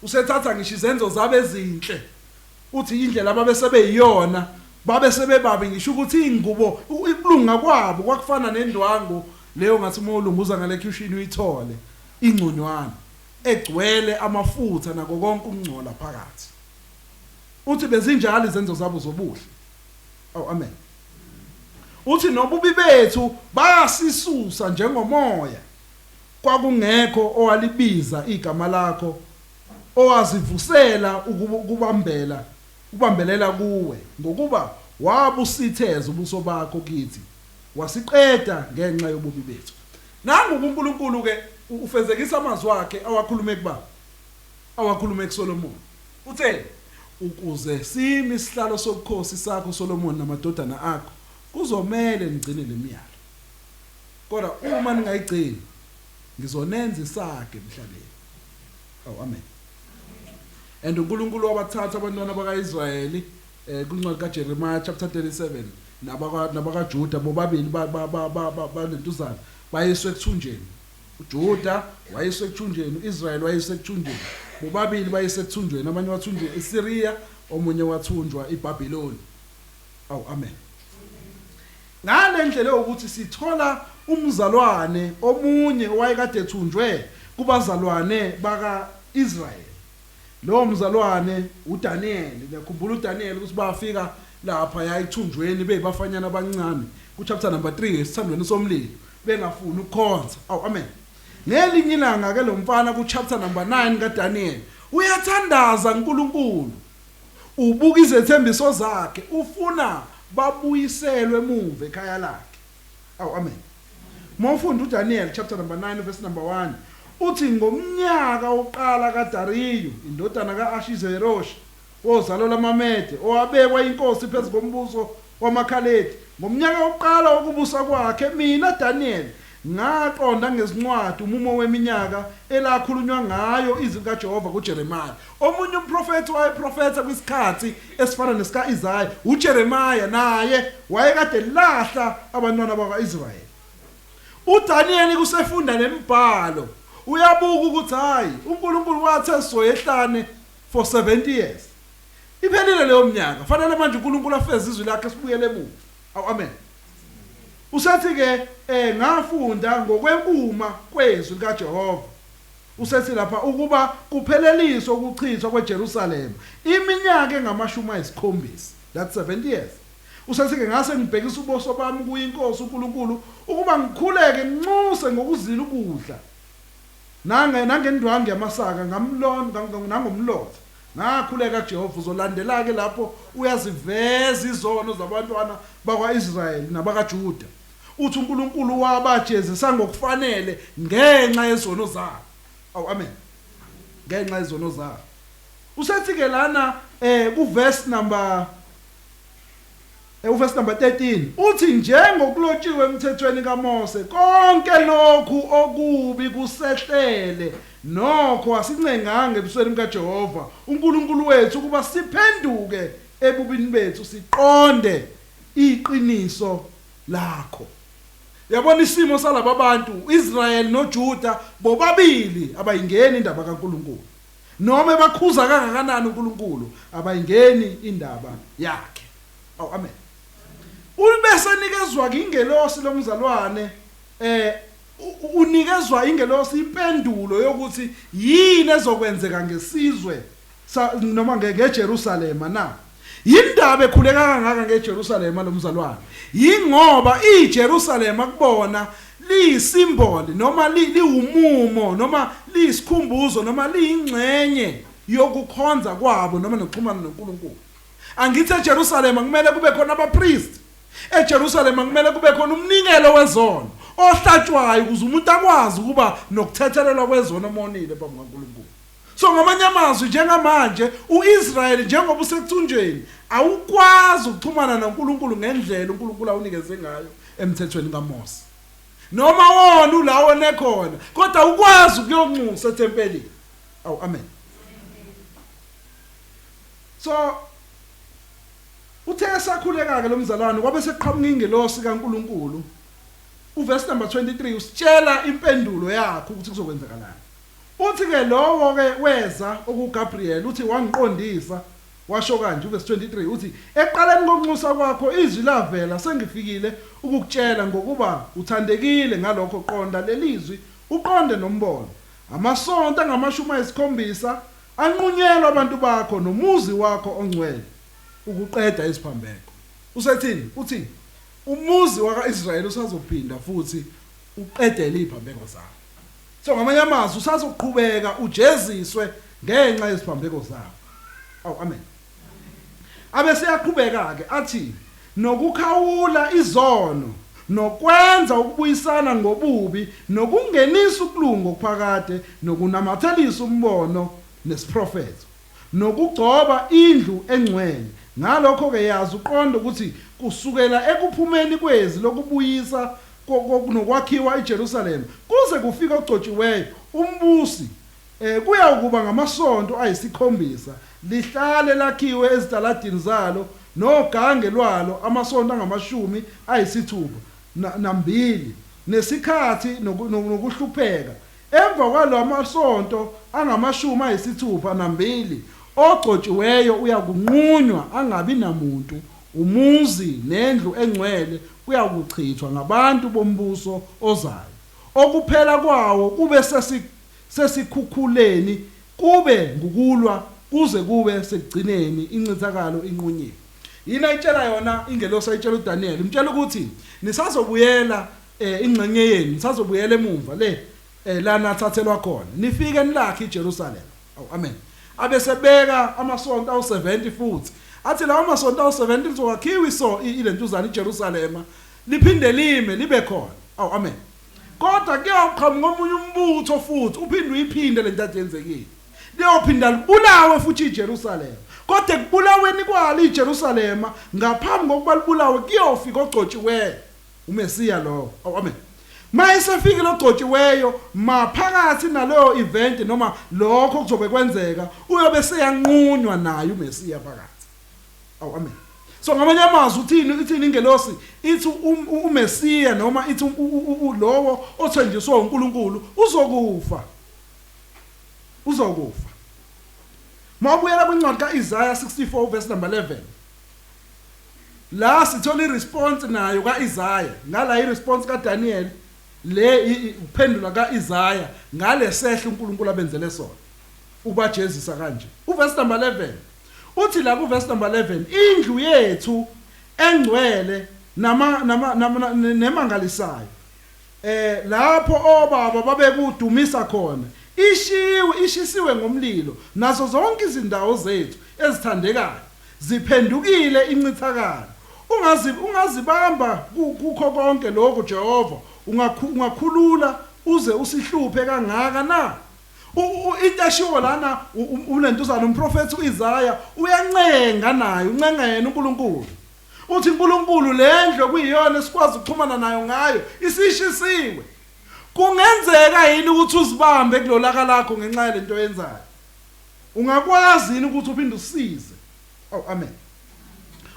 Usethatha ngisho izenzo zabo ezinhle. Uthi indlela ababesebeyiyona babe sebebabi ngisho ukuthi ingubo ukulunga kwabo kwakufana nendwangu leyo ngathi uma ulunguza ngale khishini uyithole ingconywana egcwele amafutha nako konke ukungcola phakathi. Uthi bezinjalo izenzo zabo zobuhle. Oh amen. Uthi nobubi bethu basisusa njengomoya. Kwakungekho owalibiza igama lakho owazivusela ukubambela ukubambelela kuwe ngokuba wabusitheza ubuso bakho kithi wasiqeda ngenxa yobubi bethu. Nangu uNkulunkulu ke ufezekisa amazwi akhe awakhulume kuba awakhulume kuSolomon. Uthe, Ukuze simi isihlalo sobukhosi sakho Solomoni namadodana akho, kuzomele nigcine le miyalo. Kodwa uma ningayigcini, ngizonenza isaga emhlabeni. Oh, amen. And uNkulunkulu wabathatha abantwana bakaIsrayeli eh kwincwadi kaJeremiah chapter 37 nabaka nabakaJuda bobabili balentuzana bayiswe ekuthunjeni. UJuda wayiswa ekuthunjweni, uIsrael wayiswa ekuthunjweni. Bobabili bayiswa ekuthunjweni, abanye wathunjwa eSyria, omunye wathunjwa iBhabhiloni. Awu amen. Ngale ndlela yokuthi sithola umzalwane omunye owayekade ethunjwe kubazalwane baka-Israyeli. Lowo mzalwane uDaniel, niyakhumbula uDaniel ukuthi bafika lapha yayithunjweni beyibafanyana abancane ku-chapter number 3 esithandweni somlilo bengafuni ukukhonza. Awu amen. Ngelinye ilanga ke lo mfana ku-chapter number 9 kaDaniel uyathandaza uNkulunkulu. Ubuka izethembiso zakhe ufuna babuyiselwe emuva ekhaya lakhe. Awu amen. Uma ufunda uDaniel chapter number 9 verse number 1 uthi ngomnyaka wokuqala kaDariyu indodana kaAshizeroshi wozalo lamaMede owabekwa inkosi phezu kombuso wamaKhaledi ngomnyaka wokuqala wokubusa kwakhe mina Daniel ngaqonda ngezincwadi umumo weminyaka elakhulunywa ngayo izwi likaJehova kuJeremiya. Omunye umprofethi wayeprofetha kwisikhathi esifana nesika-Isaya, uJeremiya naye wayekade lahla abantwana bakwa-Israyeli. UDaniyeli kusefunda nemibhalo, uyabuka ukuthi hayi uNkulunkulu wathi sizoyehlane for 70 years. Iphelile leyo minyaka, fanele manje uNkulunkulu afeze izwi lakhe sibuyele emuva. Awu amen. Usethi ke eh ngafunda ngokwenkuma kwezwi likaJehova. Usethi lapha ukuba kupheleliswe ukuchithwa kweJerusalema iminyaka engamashumi ayisikhombisa. That's 70 years. Usethi ke ngase ngibhekisa ubuso bami kuyo iNkosi uNkulunkulu ukuba ngikhuleke nginxuse ngokuzila ukudla. Nange nangendwangu yamasaka ngamlonda nangomlotha. Ngakhuleka kuJehova. Uzolandela ke lapho uyaziveza izono zabantwana bakwaIsrayeli nabakaJuda. Uthi uNkulunkulu wabajezisa ngokufanele ngenxa yezono zabo. Awu amen. Ngenxa yezono zabo. Usethi ke lana ku verse number Uvesi number 13 uthi, njengokulotshiwe emthethweni kaMose, konke lokhu okubi kusehlele, nokho asincenganga ebusweni bukaJehova uNkulunkulu wethu ukuba siphenduke ebubini bethu siqonde iqiniso lakho. Yabona isimo salaba bantu, uIsrayeli noJuda bobabili abayingeni indaba kaNkulunkulu. Noma ebakhuza kangakanani uNkulunkulu, abayingeni indaba yakhe. Awu amen. Ubese nikezwa ke ingelosi lomzalwane, unikezwa ingelosi impendulo yokuthi yini ezokwenzeka ngesizwe noma ngeJerusalema na. Yindaba ekhuleka kangaka ngeJerusalema lomzalwane? Yingoba iJerusalema kubona liyisimboli noma liwumumo noma liyisikhumbuzo noma liyingxenye yokukhonza kwabo noma nokuxhumana noNkulunkulu. Angithi eJerusalema kumele kube khona abapriest. EJerusalema kumele kube khona umnikelo wezono ohlatshwayo ukuze umuntu akwazi ukuba nokuthethelelwa kwezono omonile phambi kukaNkulunkulu. So ngamanye amazwi, njengamanje uIsrayeli njengoba usekuthunjweni awukwazi ukuxhumana noNkulunkulu ngendlela uNkulunkulu awunikeze ngayo emthethweni kaMose. Noma wona ulawo nekhona, kodwa awukwazi ukuyonxusa ethempelini. Awu amen. So uthe esakhuleka ke lomzalwane kwabe seqhamuka ingelosi kaNkulunkulu. Uverse number 23 usitshela impendulo yakhe ukuthi kuzokwenzakalani. Uthi-ke lowo-ke weza, okuwuGabriyeli, uthi wangiqondisa, washo kanje, uvesi 23, uthi, Ekuqaleni kokunxusa kwakho izwi lavela, sengifikile ukukutshela, ngokuba uthandekile, ngalokho qonda lelizwi, uqonde nombono. Amasonto angamashumi ayisikhombisa anqunyelwa abantu bakho nomuzi wakho ongcwele, ukuqeda iziphambeko. Usethini? Uthi, Umuzi waka-Israyeli usazophinda futhi uqedele iziphambeko zawo. So ngamanye amazwi usazoqhubeka ujeziswe ngenxa yeziphambeko zawo. Awu amen. Abese yaqhubeka ke athi nokukhawula izono nokwenza ukubuyisana ngobubi nokungenisa ukulunga okuphakade nokunamathelisa umbono nesiprofetho nokugcoba indlu engcwele. Ngalokho-ke yazi uqonde ukuthi kusukela ekuphumeni kwezi lokubuyisa nokwakhiwa iJerusalema kuze kufike ogcotshiweyo umbusi, kuyawukuba ngamasonto ayisikhombisa, lihlale lakhiwe ezitaladini zalo nogange lwalo amasonto angamashumi ayisithupha nambili, nesikhathi nokuhlupheka. Emva kwala masonto angamashumi ayisithupha nambili ogcotshiweyo uyakunqunywa angabi namuntu, umuzi nendlu engcwele kuyakuchithwa ngabantu bombuso ozayo, okuphela kwawo kube sesikhukhuleni, kube ngukulwa kuze kube sekugcineni, incithakalo inqunyiwe. Yini ayitshela yona ingelosi ayitshela uDaniyeli? Imtshela ukuthi nisazobuyela, ingxenye yenu nisazobuyela emumva le la nathathelwa khona, nifike nilakhe iJerusalema. Awu amen. Abesebeka amasonto awu-70 futhi athi lawo masonto awu-70 lizokwakhiwa iso ilentuzana iJerusalema liphinde lime libe khona. Awu amen. Kodwa kuyoqhamuka omunye umbutho futhi uphinde uyiphinde lento ade yenzekile. Liyophinda libulawe futhi iJerusalema. Kodwa ekubulaweni kwalo iJerusalema, ngaphambi kokuba libulawe kuyofika ogcotshiweyo, uMesiya lowo. Awu amen. Mayesefikile ogcotshiweyo, maphakathi naleyo event noma lokho kuzobe kwenzeka, uyobe seyanqunywa naye uMesiya phakathi. Awu amen. So ngamanye amazwi uthini, ithini ingelosi? Ithi uMesiya noma ithi lowo othenjiswa uNkulunkulu uzokufa. Uzokufa. Mawubuyela kwincwadi kaIsaya 64 verse number 11. La sithola iresponse nayo kaIsaya, ngala iresponse kaDaniel, le uphendula kaIsaya ngalesehlo uNkulunkulu abenzele sona. Ubajezisa kanje. Uverse number 11 uthi la ku verse number 11, indlu yethu engcwele nama nama nemangalisayo. Lapho obaba babekudumisa khona ishiwe ishisiwe ngomlilo, nazo zonke izindawo zethu ezithandekayo ziphendukile incithakalo. Ungazibamba kukho konke lokhu, Jehova, ungakhulula uze usihluphe kangaka na? Into eshiwo lana unentuzana umprofethi uIsaya uyancenga naye, uncenga yena uNkulunkulu. Uthi uNkulunkulu lendlu okuyiyona esikwazi ukuxhumana nayo ngayo isishisiwe. Kungenzeka yini ukuthi uzibambe kulolaka lakho ngenxa yalento oyenzayo? Ungakwazi yini ukuthi uphinde usize? Oh, amen.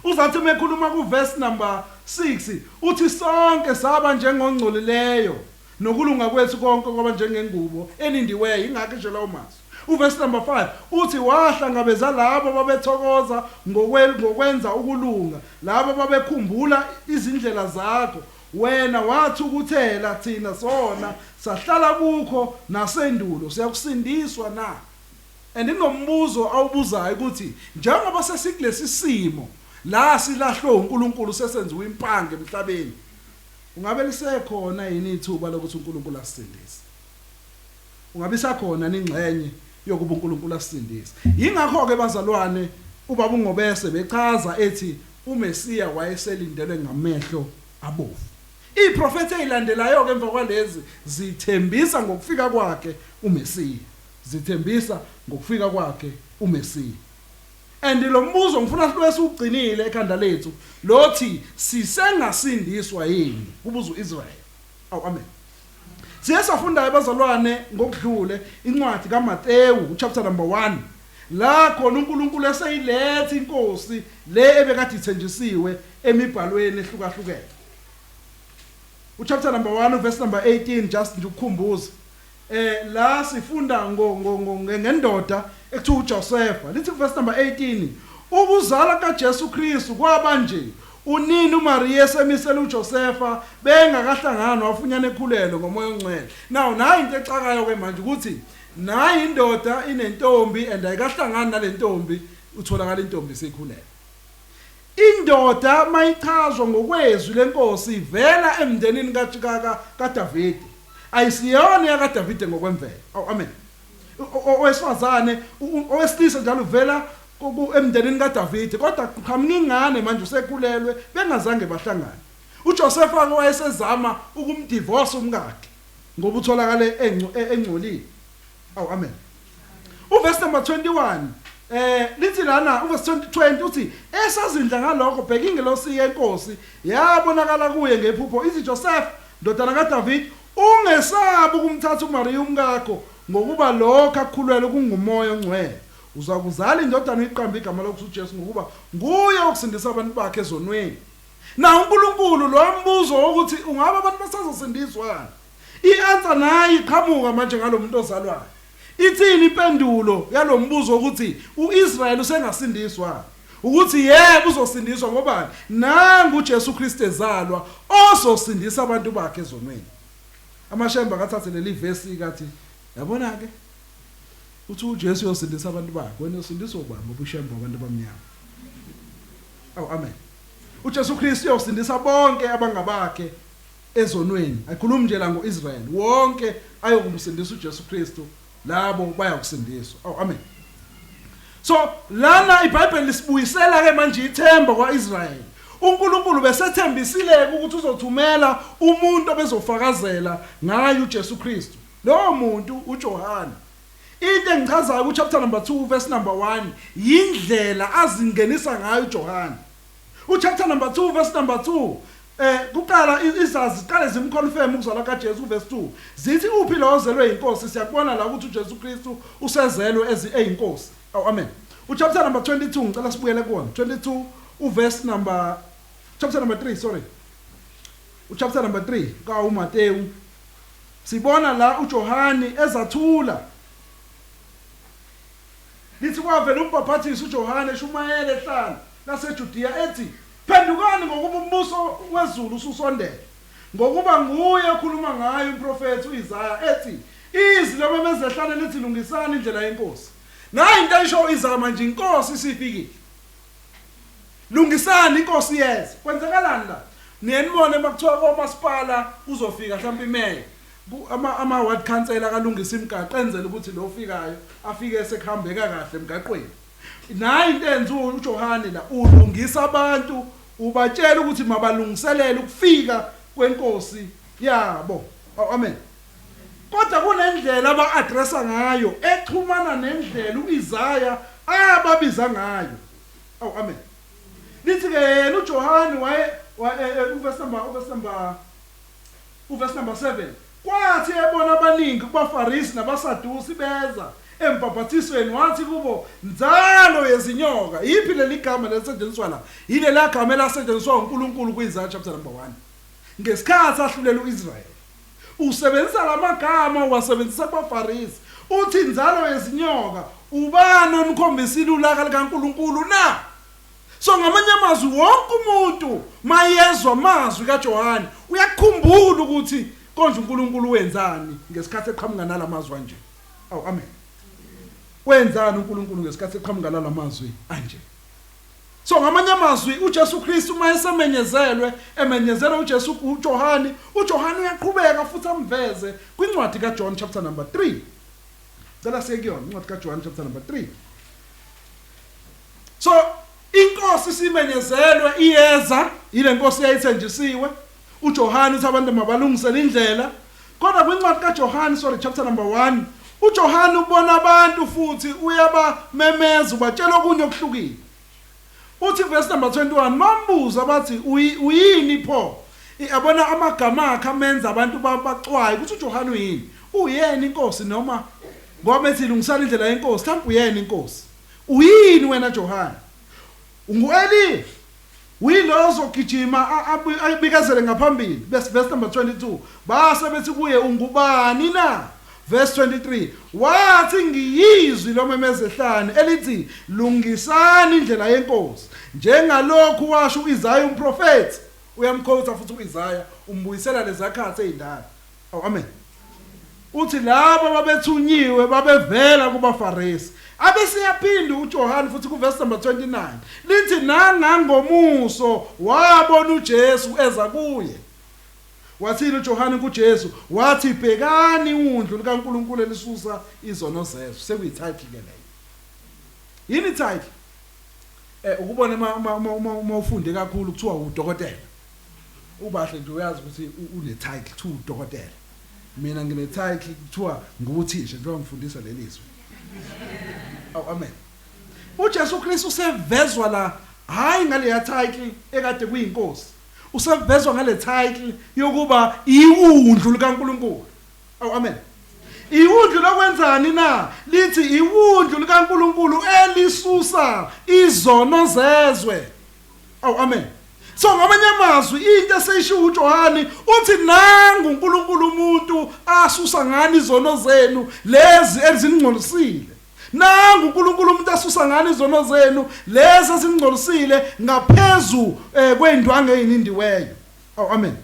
Uzathi uma ekhuluma ku verse number 6 uthi sonke saba njengongcolileyo nokulunga kwethu konke kwaba njengengubo enindiweyo, ingakho nje lawo mazwi. Uverse number 5 uthi wahlangabeza labo babethokoza ngokwenza ukulunga, labo babekhumbula izindlela zakho. Wena wathukuthela, thina sona, sahlala kukho nasendulo. Siyakusindiswa na? And kunombuzo awubuzayo ukuthi njengoba sesikulesi simo la silahlwe uNkulunkulu, sesenziwa impango emhlabeni, ungabe lisekhona yini ithuba lokuthi uNkulunkulu asisindise? Ungabe isakhona ningxenye yokuba uNkulunkulu asisindise? Yingakho ke bazalwane, ubaba uNgobese bechaza ethi uMesiya wayeselindelwe ngamehlo abovu. Iziprofethi ezilandelayo ke emva kwalezi zithembisa ngokufika kwakhe uMesiya, zithembisa ngokufika kwakhe uMesiya. And lo mbuzo ngifuna sibe siwugcinile ekhanda lethu lothi sisengasindiswa yini, kubuza uIsrael. Awu, amen. Siye safunda abazalwane ngokudlule incwadi kaMatewu chapter number 1, la khona uNkulunkulu eseyiletha inkosi le ebekade ithenjisiwe emibhalweni ehlukahlukene. Uchapter number 1 verse number 18, just nje ukukhumbuza. La sifunda ngendoda ekuthiwa uJosepha. Lithi verse number 18, ukuzala kaJesu Kristu kwaba nje, unini uMaria esemisela uJosepha bengakahlangani wafunyana ekhulelwe ngoMoya oNgcwele. Now nayi into exakayo ke manje ukuthi nayi indoda inentombi and ayikahlangani nalentombi, utholakala intombi isikhulelwe. Indoda mayichazwa ngokwezwi lenkosi ivela emndenini kaDavide. Ayisiyona yakaDavide ngokwemvelo. Oh, amen. Owesifazane, owesilisa njalo uvela emndenini kaDavide, kodwa qhamuka ingane manje usekhulelwe bengazange bahlangane. UJosefa ke wayesezama ukumdivorce umkakhe ngoba utholakale engcolile. Awu, amen. Uverse number 21 lithi lana uverse 20 uthi esazindla ngalokho, bheka ingelosi yenkosi yabonakala kuye ngephupho ithi, Joseph, ndodana kaDavid, ungesabi ukumthatha uMaria umkakho, ngokuba lokho akukhulelwe kunguMoya oNgcwele. Uzakuzala indodana uyiqambe igama lokuthi uJesu, ngokuba nguye okusindisa abantu bakhe ezonweni. Na uNkulunkulu lo mbuzo wokuthi ungabe abantu basazosindiswa, i-answer nayi iqhamuka manje ngalomuntu ozalwayo. Ithini impendulo yalombuzo ukuthi uIsrael usengasindiswa? Ukuthi yebo, uzosindiswa. Ngobani? Nangu uJesu Kristu ezalwa ozosindisa abantu bakhe ezonweni. Amashemba akathathe leli vesi kathi, yabona ke, uthi uJesu uyosindisa abantu bakhe, wena uyosindiswa ubani ngoba ushemba abantu abamnyama? Awu, amen. UJesu Kristu uyosindisa bonke abangabakhe ezonweni. Ayikhulumi nje la ngoIsrael wonke ayokumsindisa uJesu Kristu, labo bayakusindiswa. Oh, amen. So lana iBhayibheli lisibuyisela ke manje ithemba kwaIsrael. uNkulunkulu besethembisile ukuthi uzothumela umuntu obezofakazela ngaye uJesu Kristu. Lowo muntu uJohane. Into engichazayo ku chapter number 2 verse number 1 yindlela azingenisa ngayo uJohane. Uchapter number 2 verse number 2, kuqala izazi ziqale zimconfirm ukuzalwa kaJesu verse 2. Zithi uphi lo ozelwe inkosi? Siyakubona la ukuthi uJesu Kristu usezelwe eyinkosi. Oh, amen. Uchapter number 22 ngicela sibuyele kuwona. 22 uverse number, chapter number 3, sorry. Uchapter number 3 ka uMateyu. Sibona la uJohani ezathula. Lithi kwavela umbhaphathiso uJohane eshumayela ehlane laseJudiya ethi, Phendukani ngokuba umbuso wezulu ususondele. Ngokuba nguye okhuluma ngaye umprofethi uIsaya ethi, Izwi lomemeza ehlane lithi, Lungisani indlela yeNkosi. Nayi into ayisho uIsaya manje, inkosi isifikile. Lungisani, inkosi iyeza. Kwenzekalani la? Niyenibone makuthiwa komasipala kuzofika mhlawumbe imeya ama ama ward councillor akalungisa imigaqo enzela ukuthi lo ofikayo afike sekuhambeka kahle emgaqweni. Nayi into enziwa uJohane la, ulungisa abantu, ubatshela ukuthi mabalungiselele ukufika kwenkosi yabo. Oh, amen. Kodwa kunendlela aba-addressa ngayo exhumana nendlela uIsaya ababiza ngayo. Oh, amen. Lithi ke yena uJohane waye uverse number uverse number uverse number 7 kwathi ebona abaningi kubaFarisi nabaSadusi beza embhabhathisweni wathi kubo, nzalo yezinyoka. Yiphi leli gama lelisetshenziswa la? Yileli gama elasetshenziswa uNkulunkulu kuIsaiah chapter number 1 ngesikhathi ahlulela uIsrael. Usebenzisa lamagama uwasebenzisa kubaFarisi, uthi inzalo yezinyoka, ubani onikhombisile ulaka likaNkulunkulu na? So ngamanye amazwi wonke umuntu mayezwa amazwi kaJohane uyakukhumbula ukuthi konje uNkulunkulu wenzani ngesikhathi eqhamuka nalamazwi anje. Awu amen. Wenzani uNkulunkulu ngesikhathi eqhamuka nalamazwi anje? So ngamanye amazwi uJesu Kristu uma esemenyezelwe, emenyezelwe uJesu uJohane, uJohane uyaqhubeka futhi amveze kwincwadi kaJohn chapter number 3. Cela siye kuyona incwadi kaJohn chapter number 3. So inkosi simenyezelwe iyeza, ile nkosi yayithenjisiwe. uJohane uthi abantu mabalungisele indlela. Kodwa kwincwadi kaJohane, sorry, chapter number 1, uJohane ubona abantu futhi uyabamemeza, ubatshela okunye okuhlukile. Uthi verse number 21, mambuza bathi uyini pho? Yabona amagama akhe amenza abantu baxwaye ukuthi uJohane uyini? Uyena inkosi noma ngoba bethi lungisana indlela yenkosi, mhlawumbe uyena inkosi. Uyini wena Johane? UnguEliya? Uyilo ozogijima abikezele ngaphambili. Bese verse number 22, base bethi kuye, ungubani na? Verse 23, wathi ngiyizwi lomemezehlane elithi lungisani indlela yenkosi, njengalokhu washo uIsaya umprofethi. Uyamkhotha futhi uIsaya, umbuyisela lezakhathi ezindala. Oh, amen. Uthi labo babethunyiwe babevela kubaFarisi. Abeseyaphinda uJohane futhi kuverse number 29. Lithi nangangomuso wabona uJesu eza kuye. Wathini uJohane kuJesu? Wathi bhekani iwundlu likaNkulunkulu elisusa izono zezwe. Sekuyititle ke leyo. Yini title? Eh ukubona uma uma uma ufunde kakhulu kuthiwa udokotela. Ubahle nje uyazi ukuthi une title kuthiwa udokotela. Mina ngine title kuthiwa nguthisha njengoba ngifundisa leli zwi. Aw amen. UJesu Kristu usevezwa la hayi ngaleya title ekade kuyinkosi. Usevezwa ngale title yokuba iwundlu likaNkulunkulu. Aw amen. Iwundlu lokwenzani na? Lithi iwundlu likaNkulunkulu elisusa izono zezwe. Aw amen. So ngamanye amazwi into eseyishiwo uJohane uthi nangu uNkulunkulu umuntu asusa ngani izono zenu lezi ezingcolisile. Nangu uNkulunkulu umuntu asusa ngani izono zenu lezi ezingcolisile ngaphezu eh, kwendwangu eyinindiweyo. Aw amen.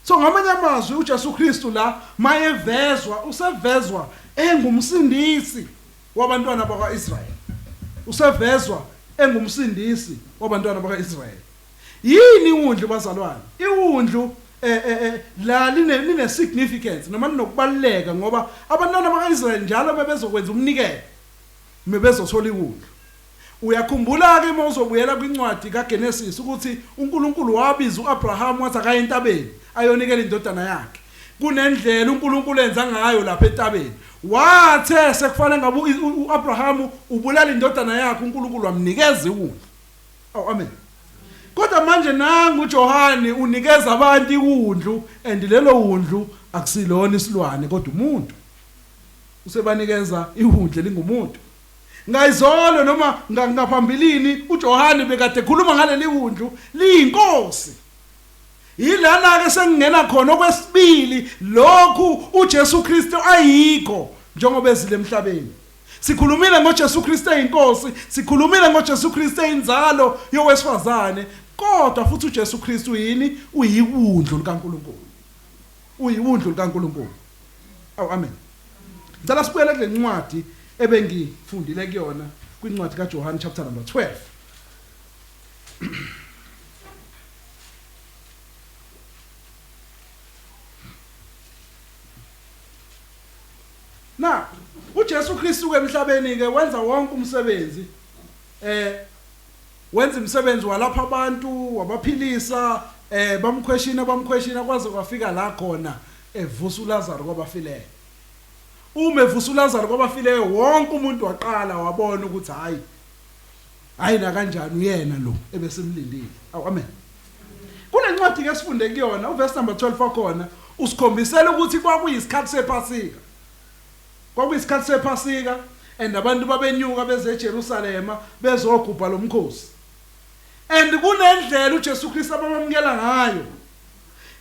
So ngamanye amazwi uJesu Kristu la mayevezwa usevezwa engumsindisi wabantwana bakwaIsrayeli. Usevezwa engumsindisi wabantwana bakwaIsrayeli. Yini iwundlu bazalwane? Iwundlu eh, eh, eh la line line significance noma linokubaluleka ngoba abantwana bakwaIsrayeli njalo bebezokwenza umnikelo bebezothola iwundlu. Uyakhumbula ke uma uzobuyela kwincwadi kaGenesis ukuthi uNkulunkulu wabiza uAbraham wathi akaye entabeni ayonikela indodana yakhe. Kunendlela uNkulunkulu enza ngayo lapha entabeni. Wathe sekufanele ngabe uAbraham ubulala indodana yakhe uNkulunkulu wamnikeza iwundlu. Oh amen. Kodwa manje nangu uJohane unikeza abantu iwundlu and lelo wundlu akusilona isilwane kodwa umuntu. Usebanikeza iwundlu elingumuntu. Ngayizolo noma ngaphambilini uJohane bekade ekhuluma ngaleli wundlu liyinkosi. Yilana ke sengingena khona okwesibili lokhu uJesu Kristu ayikho njengoba ezile emhlabeni. Sikhulumile ngoJesu Kristu eyinkosi, sikhulumile ngoJesu Kristu eyinzalo yowesifazane, kodwa futhi uJesu Kristu yini? Uyiwundlu likaNkulunkulu. Uyiwundlu likaNkulunkulu. Awu amen. Ngicela sibuyele kule ncwadi ebengifundile kuyona kwincwadi kaJohane chapter number 12. Na uJesu Kristu ke emhlabeni ke wenza wonke umsebenzi, wenza imisebenzi, walapha abantu, wabaphilisa, bamkhweshina, bamkhweshina kwaze kwafika la khona evusa uLazaro kwabafileyo. Uma evusa uLazaro kwabafileyo, wonke umuntu waqala wabona ukuthi hayi, hayi la kanjani, uyena lo ebesimlindile. Awu, amen. Kunencwadi ke sifunde kuyona, uverse number 12 wakhona usikhombisela ukuthi kwakuyisikhathi sePhasika. Kwakuyisikhathi sePhasika and abantu babenyuka beze eJerusalema bezogubha lomkhosi. And kunendlela uJesu Kristu abamamukela ngayo.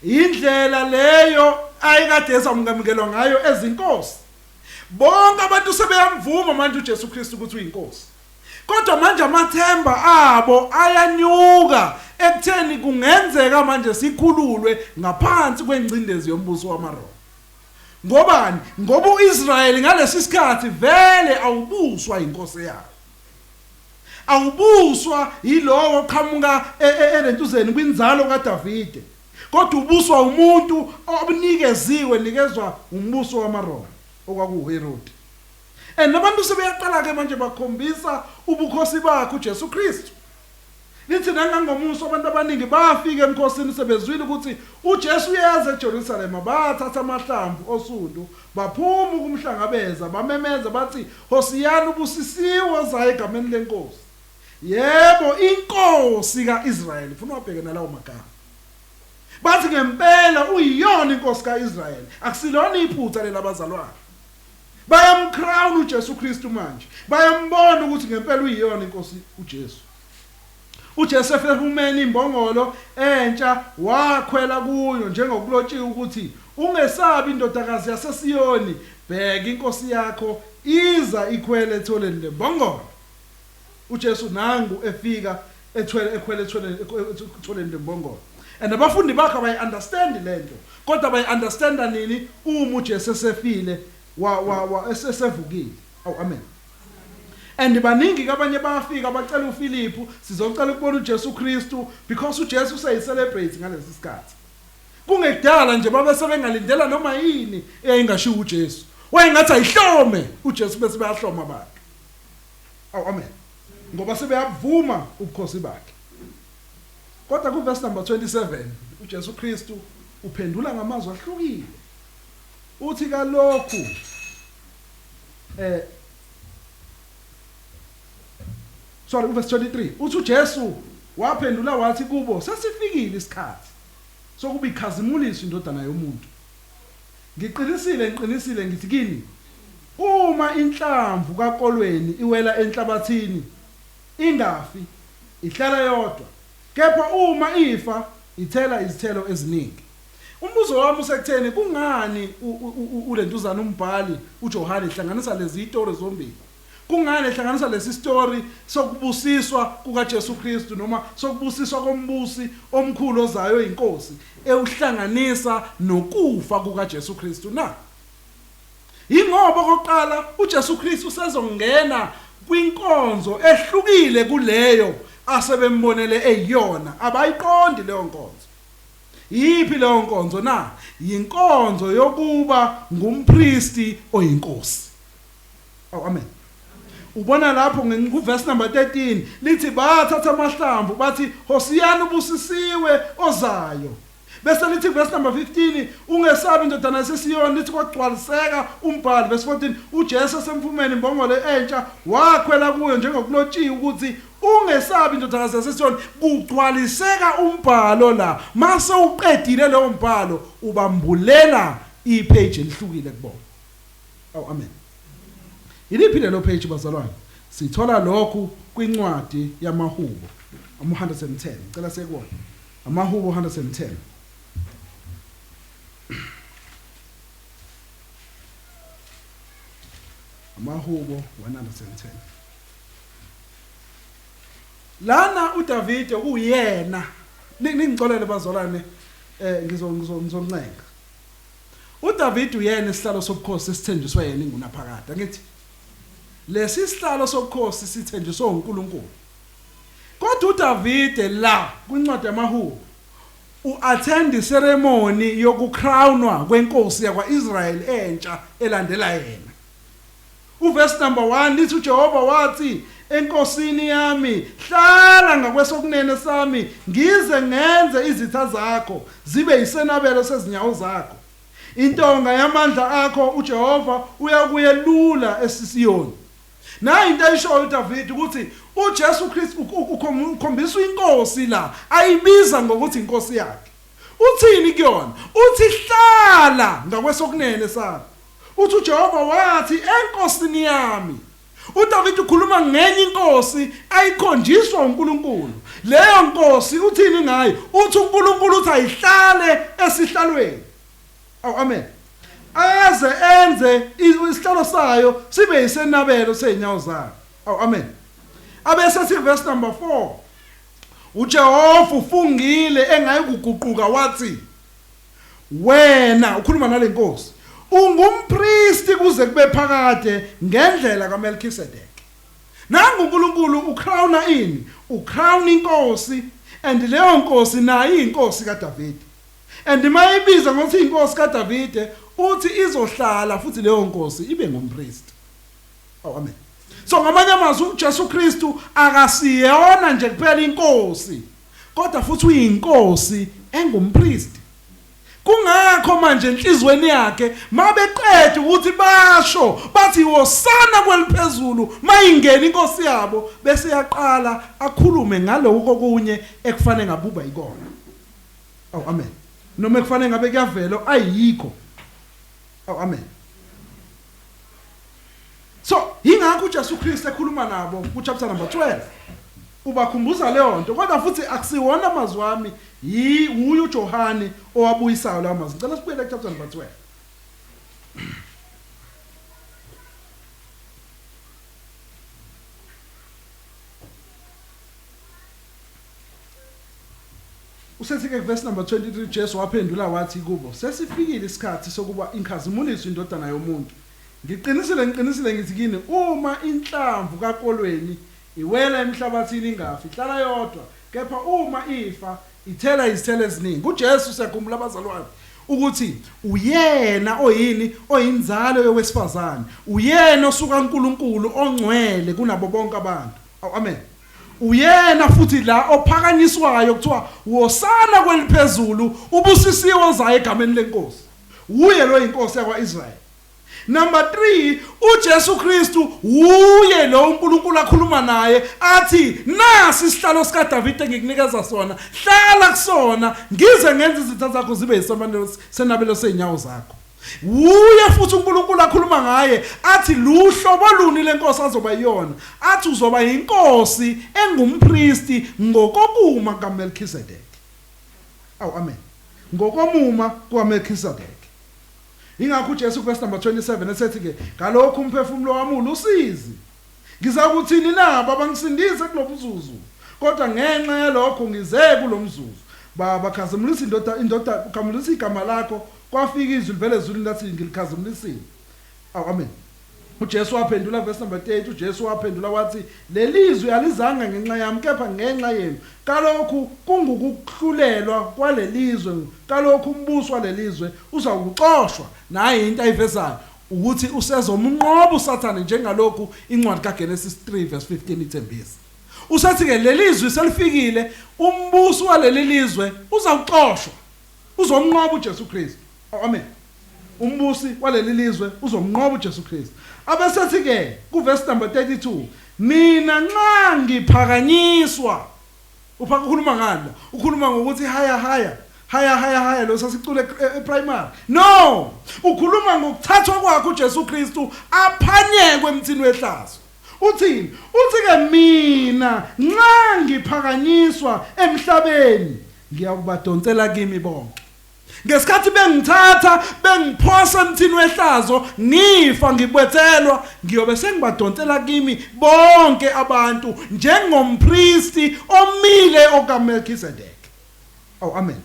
Indlela leyo ayekade ezamukelwa ngayo ezinkosi. Bonke abantu sebeyamvuma manje uJesu Kristu ukuthi uyinkosi. Kodwa manje amathemba abo ayanyuka ekutheni kungenzeka manje sikhululwe ngaphansi kwengcindezi yombuso wamaRoma. Ngobani? Ngoba uIsrayeli ngalesi sikhathi vele awubuswa inkosi yawo. Awubuswa yilowo oqhamuka elentuzeni kwinzalo kaDavide. Kodwa ubuswa umuntu obunikeziwe, nikezwa umbuso wamaRoma okwakuHerode. And abantu sebeyaqala ke manje bakhombisa ubukhosi bakhe uJesu Kristu. Lithi nangangomuso abantu abaningi bafika emkhosini sebezwile ukuthi uJesu uyeza eJerusalema, bathatha amahlamvu osundu baphuma ukumhlangabeza, bamemeza bathi, Hosiyana, ubusisiwe ozayo egameni lenkosi. Yebo, inkosi kaIsrayeli. Ufuna wabheke nalawo magama. Bathi ngempela uyiyona inkosi kaIsrayeli. Akusilona iphutha lelabazalwane. Bayamcrown uJesu Kristu manje. Bayambona ukuthi ngempela uyiyona inkosi uJesu. UJesu efehumeni imbongolo entsha wakhwela kuyo, njengokulotshiwe ukuthi, Ungesabi, indodakazi yaseSiyoni, bheka inkosi yakho iza ikhwele etholeni lembongolo. UJesu nangu efika ethwele ekhwele etholeni lembongolo. And abafundi bakhe abayi-understand lento, kodwa bayi-understanda nini? Uma uJesu esefile wa wa wa esevukile. Awu, amen. And baningi ke abanye bayafika bacela uPhilip, sizocela ukubona uJesu Kristu, because uJesu useyi-celebrate ngalesi sikhathi. Kungekudala nje babe sebengalindela noma yini eyayingashiwo uJesu. Wayengathi ayihlome uJesu bese bayahloma abantu. Awu, amen. Ngoba sebeyabuvuma ubukhosi bakhe. Kodwa kuverse number 27 uJesu Kristu uphendula ngamazwi ahlukile. Uthi kalokhu sorry, uverse 23 uthi uJesu waphendula wathi kubo, sesifikile isikhathi sokuba ikhazimuliswe indodana yomuntu. Ngiqinisile, ngiqinisile ngithi kini, uma inhlamvu kakolweni iwela enhlabathini ingafi, ihlala yodwa, kepha uma ifa ithela izithelo eziningi. Umbuzo wami usekutheni kungani ulentuzana umbhali uJohane ehlanganisa lezi zitori zombili? Kungani ehlanganisa lesi story sokubusiswa kukaJesu Kristu noma sokubusiswa kombusi omkhulu ozayo inkosi, ewuhlanganisa nokufa kukaJesu Kristu na? Yingoba okokuqala uJesu Kristu usezongena kwinkonzo ehlukile kuleyo asebembonele eyiyona. Abayiqondi leyo nkonzo. Yiphi leyo nkonzo na? Yinkonzo yokuba ngumpristi oyinkosi. Oh, amen. Ubona lapho kuverse number 13 lithi bathatha amahlamvu bathi, Hosiyana, ubusisiwe ozayo. Bese lithi verse number 15, ungesabi indodana yaseSiyoni, lithi kwagcwaliseka umbhalo. Verse 14, uJesu esemfumeni imbongolo entsha wakhwela kuyo, njengokulotshiwe ukuthi, ungesabi indodakazi yaseSiyoni. Kugcwaliseka umbhalo la. Mase uqedile leyo mbhalo, ubambulela ipage elihlukile kubona. Awu, amen. Yiliphi lelo page, bazalwane? Sithola lokhu kwincwadi yamaHubo ama-110. Cela sekuwona amaHubo 110. AmaHubo 110. Lana uDavide uyena, ningixolele bazalwane, ngizo ngizoncenga. UDavide uyena isihlalo sobukhosi esithenjiswe yena ingunaphakade, angithi? Lesi sihlalo sobukhosi sithenjiswe uNkulunkulu. Kodwa uDavide la kwincwadi yamaHubo uattend ceremony yokucrownwa kwenkosi yakwaIsrael entsha elandela yena. Uverse number 1 lithi uJehova wathi enkosini yami, hlala ngakwesokunene sami ngize ngenze izitha zakho zibe yisenabelo sezinyawo zakho. Intonga yamandla akho uJehova uyakuyelula eSiyoni. Nayi into ayishoyo uDavid ukuthi uJesu Kristu ukhombisa inkosi la ayibiza ngokuthi inkosi yakhe. Uthini kuyona? Uthi hlala ngakwesokunene sami. Uthi uJehova wathi enkosini yami. UDavid ukhuluma ngenye inkosi ayikhonjiswa uNkulunkulu. Leyo nkosi uthini ngayo? Uthi uNkulunkulu uthi ayihlale esihlalweni. Awu amen. Aze enze isihlalo sayo sibe yisenabelo sezinyawo zayo. Awu amen. Abese sithi verse number 4. UJehova ufungile engayikuguquka wathi wena ukhuluma nalenkosi ungumpristi kuze kube phakade ngendlela kaMelkisedek. Nangu uNkulunkulu ucrowna ini? Ucrown inkosi and leyo nkosi nayo inkosi kaDavide. And mayibiza ngokuthi inkosi kaDavide uthi izohlala futhi leyo nkosi ibe ngumpristi. Oh amen. So ngamanye amazwi uJesu Kristu akasiyona nje kuphela inkosi kodwa futhi uyinkosi engumpristi. Kungakho manje enhlizweni yakhe mabeqeda ukuthi basho bathi wosana kweliphezulu mayingena inkosi yabo bese yaqala akhulume ngaloko kokunye ekufanele ngabuba yikona. Awu amen. Noma ekufanele ngabe kuyavela ayikho. Awu amen. So yingakho uJesu Kristu ekhuluma nabo ku chapter number 12. Ubakhumbuza leyo nto kodwa futhi akusiwona amazwi ami yi uyu uJohane owabuyisayo lawo mazwi. Ngicela sibuyele ku chapter number 12. Usethi-ke verse number 23 Jesu waphendula wathi kubo, sesifikile isikhathi sokuba inkhazimuliswe iNdodana yomuntu. Ngiqinisile, ngiqinisile ngithi kini, uma inhlamvu kakolweni iwela emhlabathini ingafi, ihlala yodwa, kepha uma ifa, ithela izithelo eziningi. UJesu siyakhumbula abazalwane ukuthi uyena oyini oyinzalo yowesifazane, uyena osuka uNkulunkulu ongcwele kunabo bonke abantu. Aw amen. Uyena futhi la ophakanyiswayo kuthiwa wosana kweliphezulu ubusisiwe ozayo egameni lenkosi. Wuye lo inkosi yakwaIsrael. Number 3 uJesu Kristu wuye lo uNkulunkulu akhuluma naye athi nasi isihlalo sikaDavide engikunikeza sona hlala kusona ngize ngenze izitha zakho zibe yisamanelo senabelo sezinyawo zakho. Wuye futhi uNkulunkulu akhuluma ngaye athi luhlobo luni lenkosi azoba yiyona athi uzoba inkosi engumpristi ngokokuma kaMelchizedek. Awu amen. Ngokomuma kukaMelchizedek. Ingakho uJesu verse number 27 esethi ke ngalokhu umphefumulo wami ulusizi. Ngizakuthini na baba ngisindise kulomzuzu kodwa ngenxa yalokho ngize kulomzuzu. Baba khazimulisa indoda indoda khazimulisa igama lakho kwafika izwi livele ezulwini lathi ngilikhazimulisile. Awu amen. UJesu waphendula verse number 30 uJesu waphendula wathi lelizwi alizanga ngenxa yami kepha ngenxa yenu kalokhu kungukuhlulelwa kwalelizwe kalokhu umbuso walelizwe uzawukuxoshwa nayi into ayivezayo ukuthi usezomnqoba uSathane njengalokhu incwadi kaGenesis 3 verse 15 ithembisa. Usethi ke lelizwi selifikile umbuso waleli lizwe uzawuxoshwa uzomnqoba uJesu Kristu. Oh, amen. Umbusi waleli lizwe uzomnqoba uJesu Kristu. Abesethi ke kuverse number 32 mina nxa ngiphakanyiswa uphaka ukhuluma ngani la ukhuluma ngokuthi haya haya haya haya haya lo sasicule eprimary no ukhuluma ngokuthathwa kwakhe uJesu Kristu aphanyekwe emthini wehlazo uthini uthi ke mina nxa ngiphakanyiswa emhlabeni ngiyakubadonsela kimi bonke Ngesikhathi bengithatha bengiphosa emthini wehlazo ngifa ngibwethelwa ngiyobe sengibadonsela kimi bonke abantu njengompristi omile okaMelchizedek. Oh amen.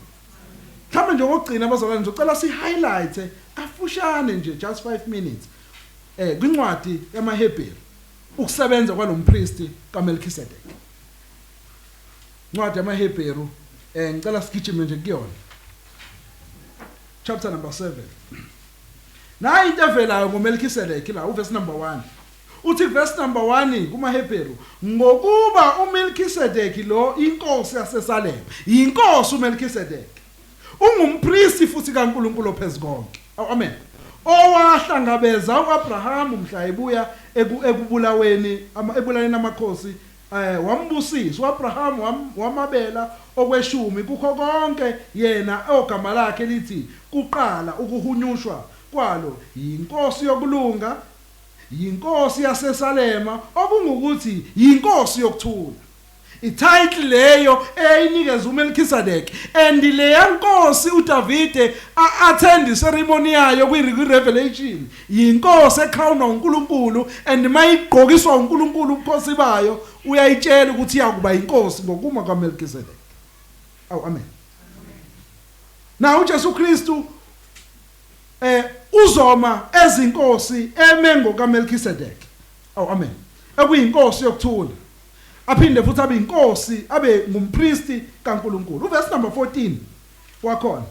Mhlawumbe nje okugcina abazalwane ngizocela si highlight kafushane nje just 5 minutes eh kwincwadi yamaHebheru ukusebenza kwalompristi kaMelchizedek. Incwadi yamaHebheru eh ngicela sigijime nje kuyona. Chapter number 7. Nayi into evelayo ngoMelkisedek la uverse number 1. Uthi verse number 1 kumaHebheru, ngokuba uMelkisedeki lo inkosi yaseSalem, inkosi uMelkisedeki ungumpristi futhi kaNkulunkulu ophezukonke. Amen. Owahlangabeza uAbraham mhla ebuya ekubulaweni ebulaleni amakhosi, wambusisa uAbraham, wamabela okweshumi kukho konke, yena ogama lakhe lithi kuqala ukuhunyushwa kwalo yinkosi yokulunga, yinkosi yaseSalema, okungukuthi yinkosi yokuthula. Ititle leyo eyayinikeza uMelkisedek, and leya nkosi uDavide a-attend ceremony yayo kwi-Revelation, yinkosi ecrownwa uNkulunkulu, and mayigqokiswa uNkulunkulu ubukhosi bayo uyayitshela ukuthi iyakuba inkosi ngokuma kaMelkisedek. Awu amen. Na uJesu Kristu uzoma ezinkosi eme ngokaMelkisedek. Awu amen. Ekuyinkosi yokuthula. Aphinde futhi abe inkosi, abe ngumpristi kaNkulunkulu. Uverse number 14 wakhona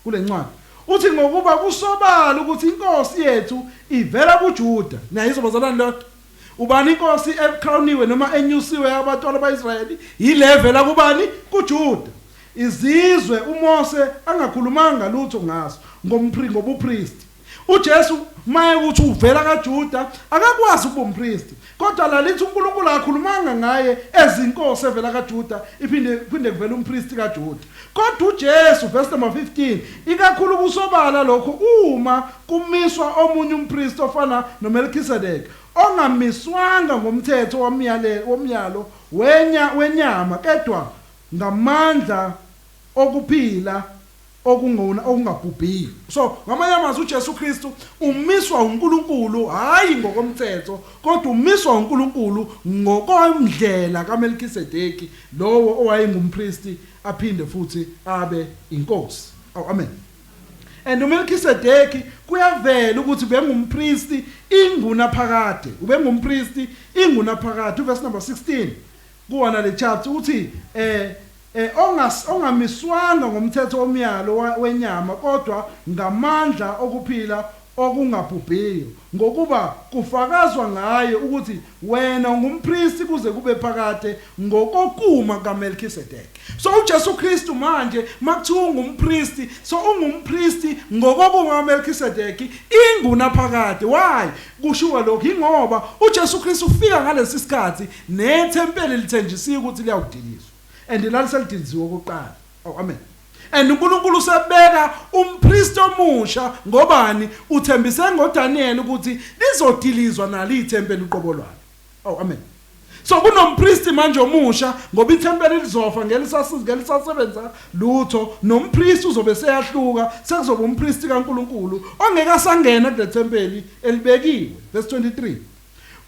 kule ncwadi uthi, ngokuba kusobala ukuthi inkosi yethu ivela kuJuda. Niyayizwa bazalwane lodwa? Ubani inkosi ecrowniwe noma enyusiwe yabatwana baIsrayeli? Yilevela kubani? KuJuda. Izizwe uMose angakhulumanga lutho ngaso ngompri ngobupristi. uJesu maye ukuthi uvela kaJuda akakwazi ukuba umpristi, kodwa lalithi uNkulunkulu akakhulumanga ngaye ezinkosi evela kaJuda, iphinde phinde kuvela umpristi kaJuda. Kodwa uJesu, verse number 15, ikakhulu kusobala lokho uma kumiswa omunye umpristi ofana noMelkisedek, ongamiswanga ngomthetho womyalo wenyama, kedwa ngamandla okuphila okungona okungabhubhiyo. So ngamanye amazwi uJesu Kristu umiswa uNkulunkulu hayi ngokomthetho, kodwa umiswa uNkulunkulu ngokomndlela kaMelkisedeki, lowo owayengumpristi aphinde futhi abe inkosi. Oh amen. And uMelkisedeki kuyavela ukuthi ubengumpristi ingunaphakade, ubengumpristi ingunaphakade. Uverse number 16 kuwona le chapter uthi ongamiswanga ngomthetho womyalo wenyama, kodwa ngamandla okuphila okungabhubhiyo, ngokuba kufakazwa ngaye ukuthi wena ungumpristi kuze kube phakade ngokokuma kaMelkisedeki. So uJesu Kristu manje makuthiwa ungumpristi, so ungumpristi ngokokuma kaMelkisedeki ingunaphakade. Why kushiwo lokho? Ingoba uJesu Kristu ufika ngalesi sikhathi nethempeli lithenjisiwe ukuthi liyawudilizwa, and laliselidiliziwe okokuqala. Oh amen. And uNkulunkulu usebeka umpristi omusha, ngobani? Uthembise ngoDaniel ukuthi lizodilizwa nalo ithempeli uqobo lwalo. Oh amen. So kunompristi manje omusha, ngoba ithempeli lizofa ngelisasebenza lutho, nompristi uzobe seyahluka, sekuzoba umpristi kaNkulunkulu ongeke asangena kule thempeli elibekiwe. Verse 23,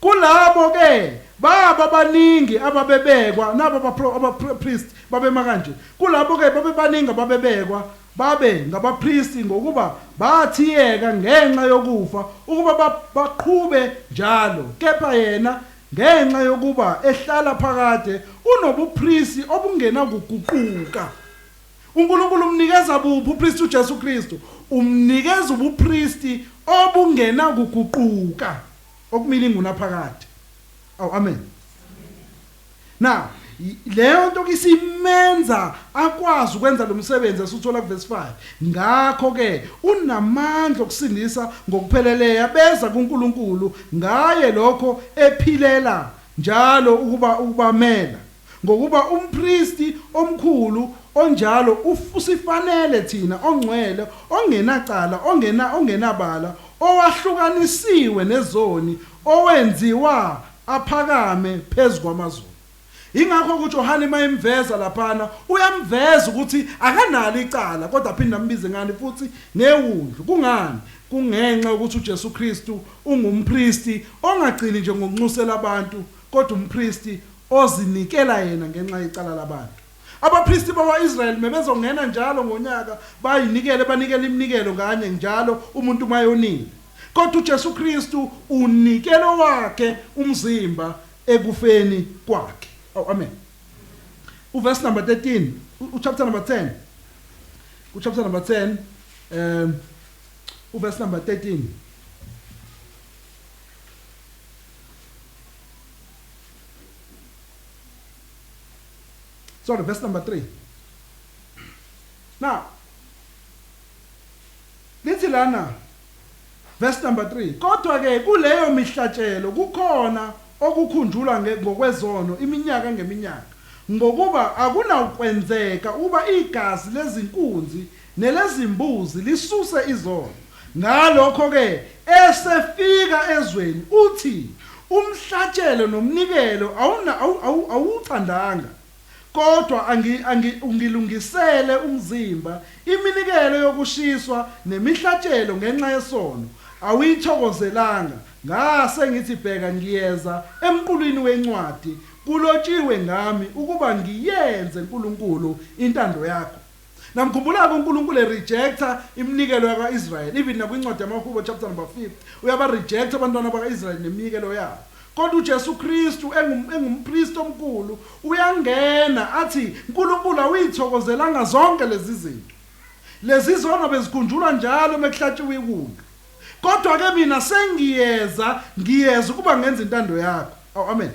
kulabo ke baba baningi ababebekwa nabo abapriest babema kanje, kulabo ke babebaningi ababebekwa babe ngabapristi, ngokuba bathiyeka ngenxa yokufa ukuba baqhube njalo, kepha yena ngenxa yokuba ehlala phakade unobupristi obungenakuguquka. uNkulunkulu umnikeza buphi upristi uJesu Kristu? Umnikeza ubupristi obungenakuguquka, okumile ingunaphakade. Aw amen. Now leyo nto kisimenza akwazi ukwenza lo msebenzi esuthola kuverse 5. Ngakho ke unamandla okusindisa ngokupheleleyo beza kuNkulunkulu ngaye, lokho ephilela njalo ukuba ukubamela, ngokuba umpristi omkhulu onjalo usifanele thina, ongcwele, ongenacala, ongenabala, owahlukanisiwe nezoni, owenziwa aphakame phezu kwamazulu. Ingakho kuJohane mayemveza laphana uyamveza ukuthi akanalo icala, kodwa aphinde ambize ngani futhi? Ngewundlu. Kungani? Kungenxa yokuthi uJesu Kristu ungumpristi ongagcini nje ngokunxusela abantu, kodwa umpristi ozinikela yena ngenxa yecala labantu. Abapristi bakwa-Israyeli bebezongena njalo ngonyaka bayinikele, banikele iminikelo kanye njalo umuntu mayonile. Kodwa uJesu Kristu unikelo wakhe umzimba ekufeni kwakhe. Oh amen. Uverse number 13, uchapter number 10. Uchapter number 10 uverse number 13. Sorry, verse number 3. Now lithi lana verse number 3, kodwa ke kuleyo mihlatshelo kukhona okukhunjulwa ngokwezono iminyaka ngeminyaka, ngokuba akunawukwenzeka uba igazi lezinkunzi nelezimbuzi lisuse izono. Ngalokho ke esefika ezweni uthi, umhlatshelo nomnikelo awuthandanga, kodwa ungilungisele umzimba, iminikelo yokushiswa nemihlatshelo ngenxa yesono awuyithokozelanga. Ngase ngithi, bheka ngiyeza emqulwini wencwadi, kulotshiwe ngami ukuba ngiyenze, Nkulunkulu, intando yakho. Namkhumbula-ke uNkulunkulu erejecta iminikelo yakwa-Israyeli, even nakwincwadi yamaHubo chapter number 50, uyabarejecta abantwana baka-Israyeli neminikelo yabo. Kodwa uJesu Kristu engumpristi omkhulu uyangena athi, uNkulunkulu awuyithokozelanga zonke lezi zinto. Lezi zono bezikhunjulwa njalo mekuhlatshiwe iwundlu. Kodwa ke mina sengiyeza, ngiyeza ukuba ngenze intando yakho. Awu, amen.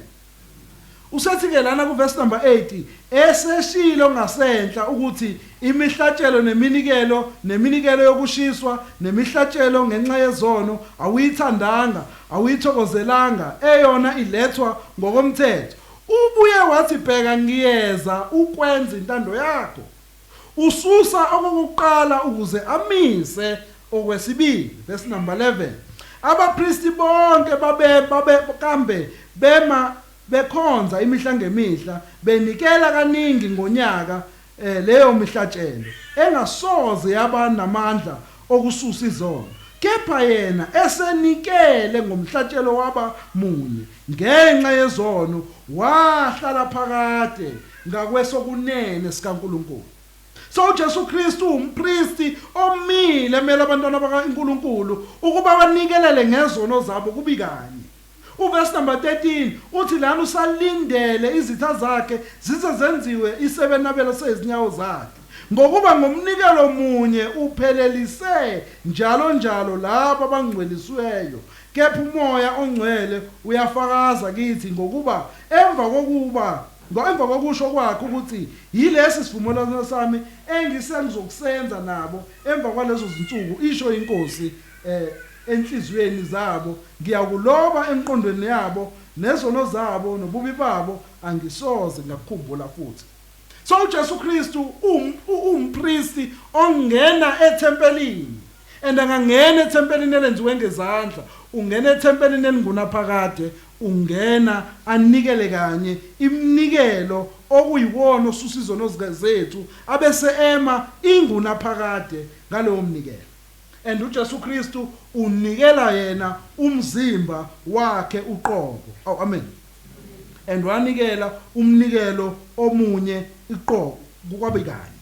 Usethi ke lana kuverse number 8, eseshilo ngasenhla ukuthi imihlatshelo neminikelo neminikelo yokushiswa nemihlatshelo ngenxa yezono awuyithandanga, awuyithokozelanga, eyona ilethwa ngokomthetho. Ubuye wathi, bheka ngiyeza ukwenza intando yakho. Ususa okokuqala ukuze amise okwesibili. Verse number 11. Abapristi bonke babe babe kambe bema bekhonza imihla ngemihla, benikela kaningi ngonyaka leyo mihlatshelo engasoze yaba namandla okususa izono. Kepha yena esenikele ngomhlatshelo waba munye ngenxa yezono, wahlala phakade ngakwesokunene sikaNkulunkulu. So uJesu Kristu umpristi omile emele abantwana bakaNkulunkulu ukuba banikelele ngezono zabo kubi kanye. Uverse number 13 uthi lana usalindele izitha zakhe zize zenziwe isebenabelo sezinyawo zakhe. Ngokuba ngomnikelo munye uphelelise njalo njalo labo abangcwelisiweyo. Kepha uMoya oNgcwele uyafakaza kithi, ngokuba emva kokuba emva kokusho kwakhe ukuthi, yilesi sivumelwano sami engisengizokusenza nabo emva kwalezo zinsuku, isho iNkosi, enhliziyweni zabo ngiyakuloba emqondweni yabo, nezono zabo nobubi babo angisoze ngakukhumbula futhi. So uJesu Kristu uwumpristi ongena ethempelini, and angangena ethempelini elenziwe ngezandla, ungena ethempelini elingunaphakade, ungena anikele kanye iminikelo okuyiwona osusa izono zethu, abese ema ingunaphakade ngalowo mnikelo. And uJesu Kristu unikela yena umzimba wakhe uqobo. Oh, amen. And wanikela umnikelo omunye iqobo kwabe kanye.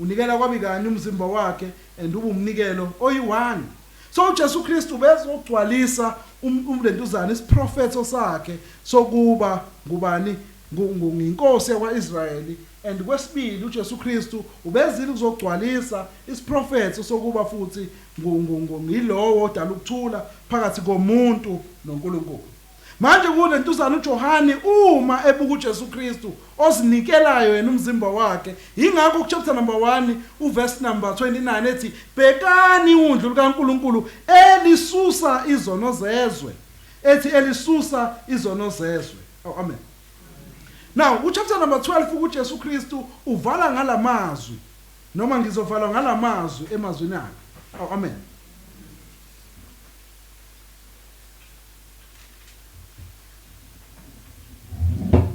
Unikela kwabe kanye umzimba wakhe and ube umnikelo oyi-one. So uJesu Kristu bezogcwalisa umlentuzana isiprofetho sakhe sokuba ngubani, nginkosi yakwaIsrayeli, and kwesibili uJesu Kristu ubezile ukuzogcwalisa isiprofetho sokuba futhi ngilowo odala ukuthula phakathi komuntu noNkulunkulu. Manje kulentuzana uJohane uma ebuka uJesu Kristu ozinikelayo yena umzimba wakhe, yingakho ku chapter number 1 uverse number 29 ethi, bhekani iwundlu likaNkulunkulu elisusa izono zezwe, ethi elisusa izono zezwe. Oh, amen. Now uchapter number 12 kuJesu Kristu uvala ngalamazwi, noma ngizovala ngalamazwi emazwini akhe. Oh, amen.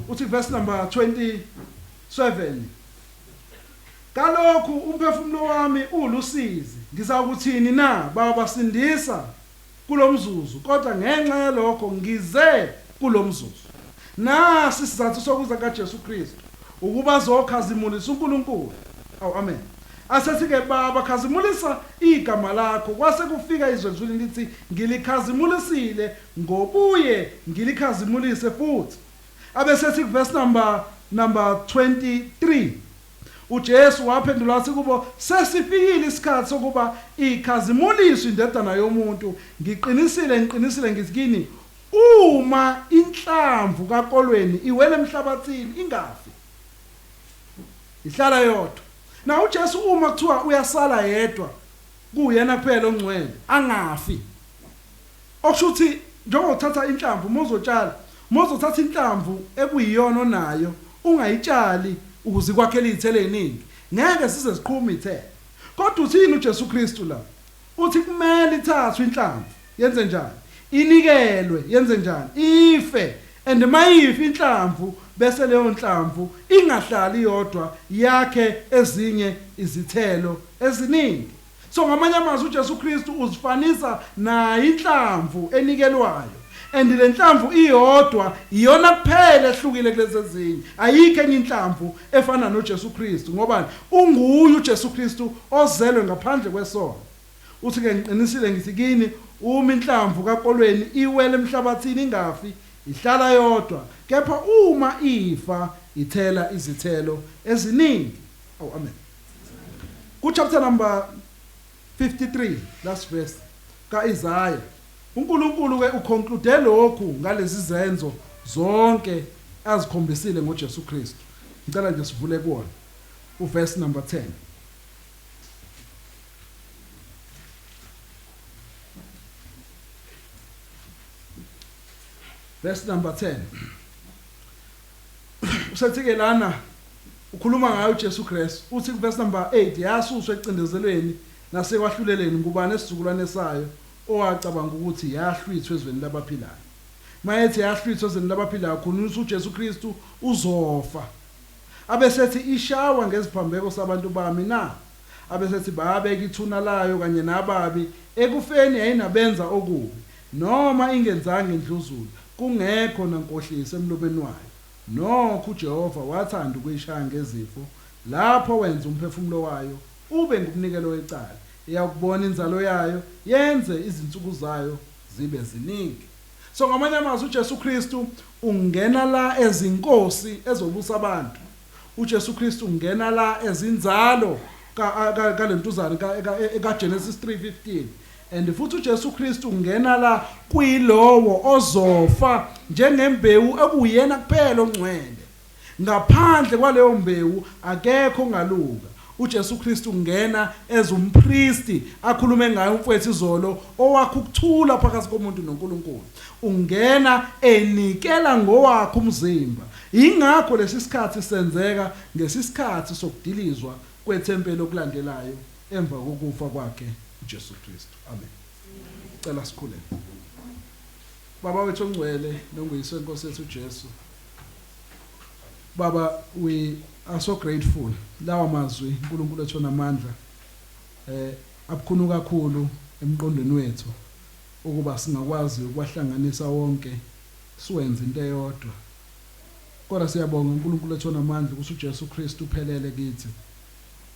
Uthi verse number 27, kalokhu umphefumulo wami ulusizi, ngizakuthini na? Baba, sindisa kulomzuzu, kodwa ngenxa yalokho ngize kulomzuzu. Nasi isizathu sokuza kaJesu Kristu, ukuba azokhazimulisa uNkulunkulu. Awu, amen. Asethi ke, Baba, khazimulisa igama lakho. Kwase kufika izwi ezulwini lithi, ngilikhazimulisile, ngobuye ngilikhazimulise futhi. Abesethi verse number 23, uJesu waphendula wathi kubo, sesifikile isikhathi sokuba ikhazimuliswe iNdodana yomuntu. Ngiqinisile, ngiqinisile ngithi kini, uma inhlamvu kakolweni iwele emhlabathini ingafi. Ihlala yodwa. Na uJesu uma kuthiwa uyasala yedwa kuyena kuphela ongcwele angafi. Okusho ukuthi njengoba uthatha inhlamvu uma uzotshala, uma uzothatha inhlamvu ekuyiyona onayo ungayitshali ukuze ikwakhele izithelo eziningi, ngeke size siqhume ithelo. Kodwa uthini uJesu Kristu la? Uthi kumele ithathwe inhlamvu yenze njani? Inikelwe yenze njani? Ife. And mayifa inhlamvu bese leyo nhlamvu ingahlali yodwa yakhe ezinye izithelo eziningi. So ngamanye amazwi uJesu Kristu uzifanisa nayo inhlamvu enikelwayo. And le nhlamvu iyodwa iyona kuphela ehlukile kulezi ezinye. Ayikho enye inhlamvu efana noJesu Kristu ngoba unguye uJesu Kristu ozelwe ngaphandle kwesono. Uthi ke ngiqinisile ngithi kini uma inhlamvu kakolweni iwela emhlabathini ingafi ihlala yodwa kepha uma ifa ithela izithelo eziningi. Awu amen. Ku chapter number 53 last verse kaIsaya uNkulunkulu ke uconclude lokhu ngalezi zenzo zonke azikhombisile ngoJesu Kristu. Ngicela nje sivule kuwona uverse number 10. Verse number 10. Usethi ke lana ukhuluma ngayo uJesu Kristu uthi kuverse number 8 yasuswa ekucindezelweni nasekwahluleleni ngubani esizukulwane sayo owacabanga ukuthi yahlwithwa ezweni labaphilayo. Mayethi yahlwithwa ezweni labaphilayo khona ukuthi uJesu Kristu uzofa. Abesethi ishawa ngeziphambeko sabantu bami na? Abesethi babeka ithuna layo kanye nababi ekufeni yayinabenza okubi noma ingenzanga indluzula kungekho nankohliso emlomeni wayo. Nokho uJehova wathanda ukuyishaya ngezifo, lapho wenza umphefumulo wayo ube ngumnikelo wecala. Iyakubona inzalo yayo, yenze izinsuku zayo zibe ziningi. So ngamanye amazwi uJesu Kristu ungena la ezinkosi ezobusa abantu. UJesu Kristu ungena la ezinzalo kalentuzane kaGenesis 3:15. And futhi uJesu Kristu ungena la kuyilowo ozofa njengembewu ekuyena kuphela ongcwele. Ngaphandle kwaleyo mbewu akekho ongalunga. UJesu Kristu ungena as umpristi akhulume ngaye umfowethu izolo owakha ukuthula phakathi komuntu noNkulunkulu. Ungena enikela ngowakhe umzimba. Yingakho lesi sikhathi senzeka ngesisikhathi sokudilizwa kwethempeli okulandelayo emva kokufa kwakhe uJesu Kristu. Amen. Cela sikhuleke. Baba wethu ongcwele nonguyise wenkosi yethu uJesu. Baba we are so grateful lawa mazwi uNkulunkulu wethu onamandla eh abukhunu kakhulu emqondweni wethu ukuba singakwazi ukuwahlanganisa wonke siwenze into eyodwa. Kodwa siyabonga uNkulunkulu wethu onamandla ukuthi uJesu Kristu uphelele kithi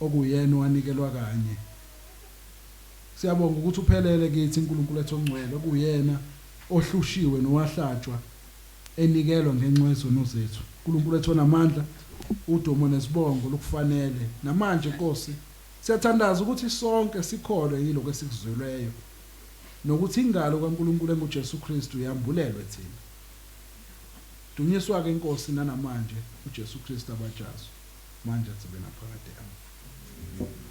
okuyena owanikelwa kanye. Siyabonga ukuthi uphelele kithi uNkulunkulu wethu ongcwele okuyena ohlushiwe nowahlatshwa enikelwa ngenxa yezono zethu. Nkulunkulu wethu onamandla, udumo nezibongo lukufanele. Namanje Nkosi, siyathandaza ukuthi sonke sikholwe yilokho esikuzwilweyo, nokuthi ingalo kaNkulunkulu enguJesu Kristu yambulelwe thina. Dunyiswa-ke Nkosi nanamanje uJesu Kristu abatshazwe, manje kuze kube naphakade. Amen.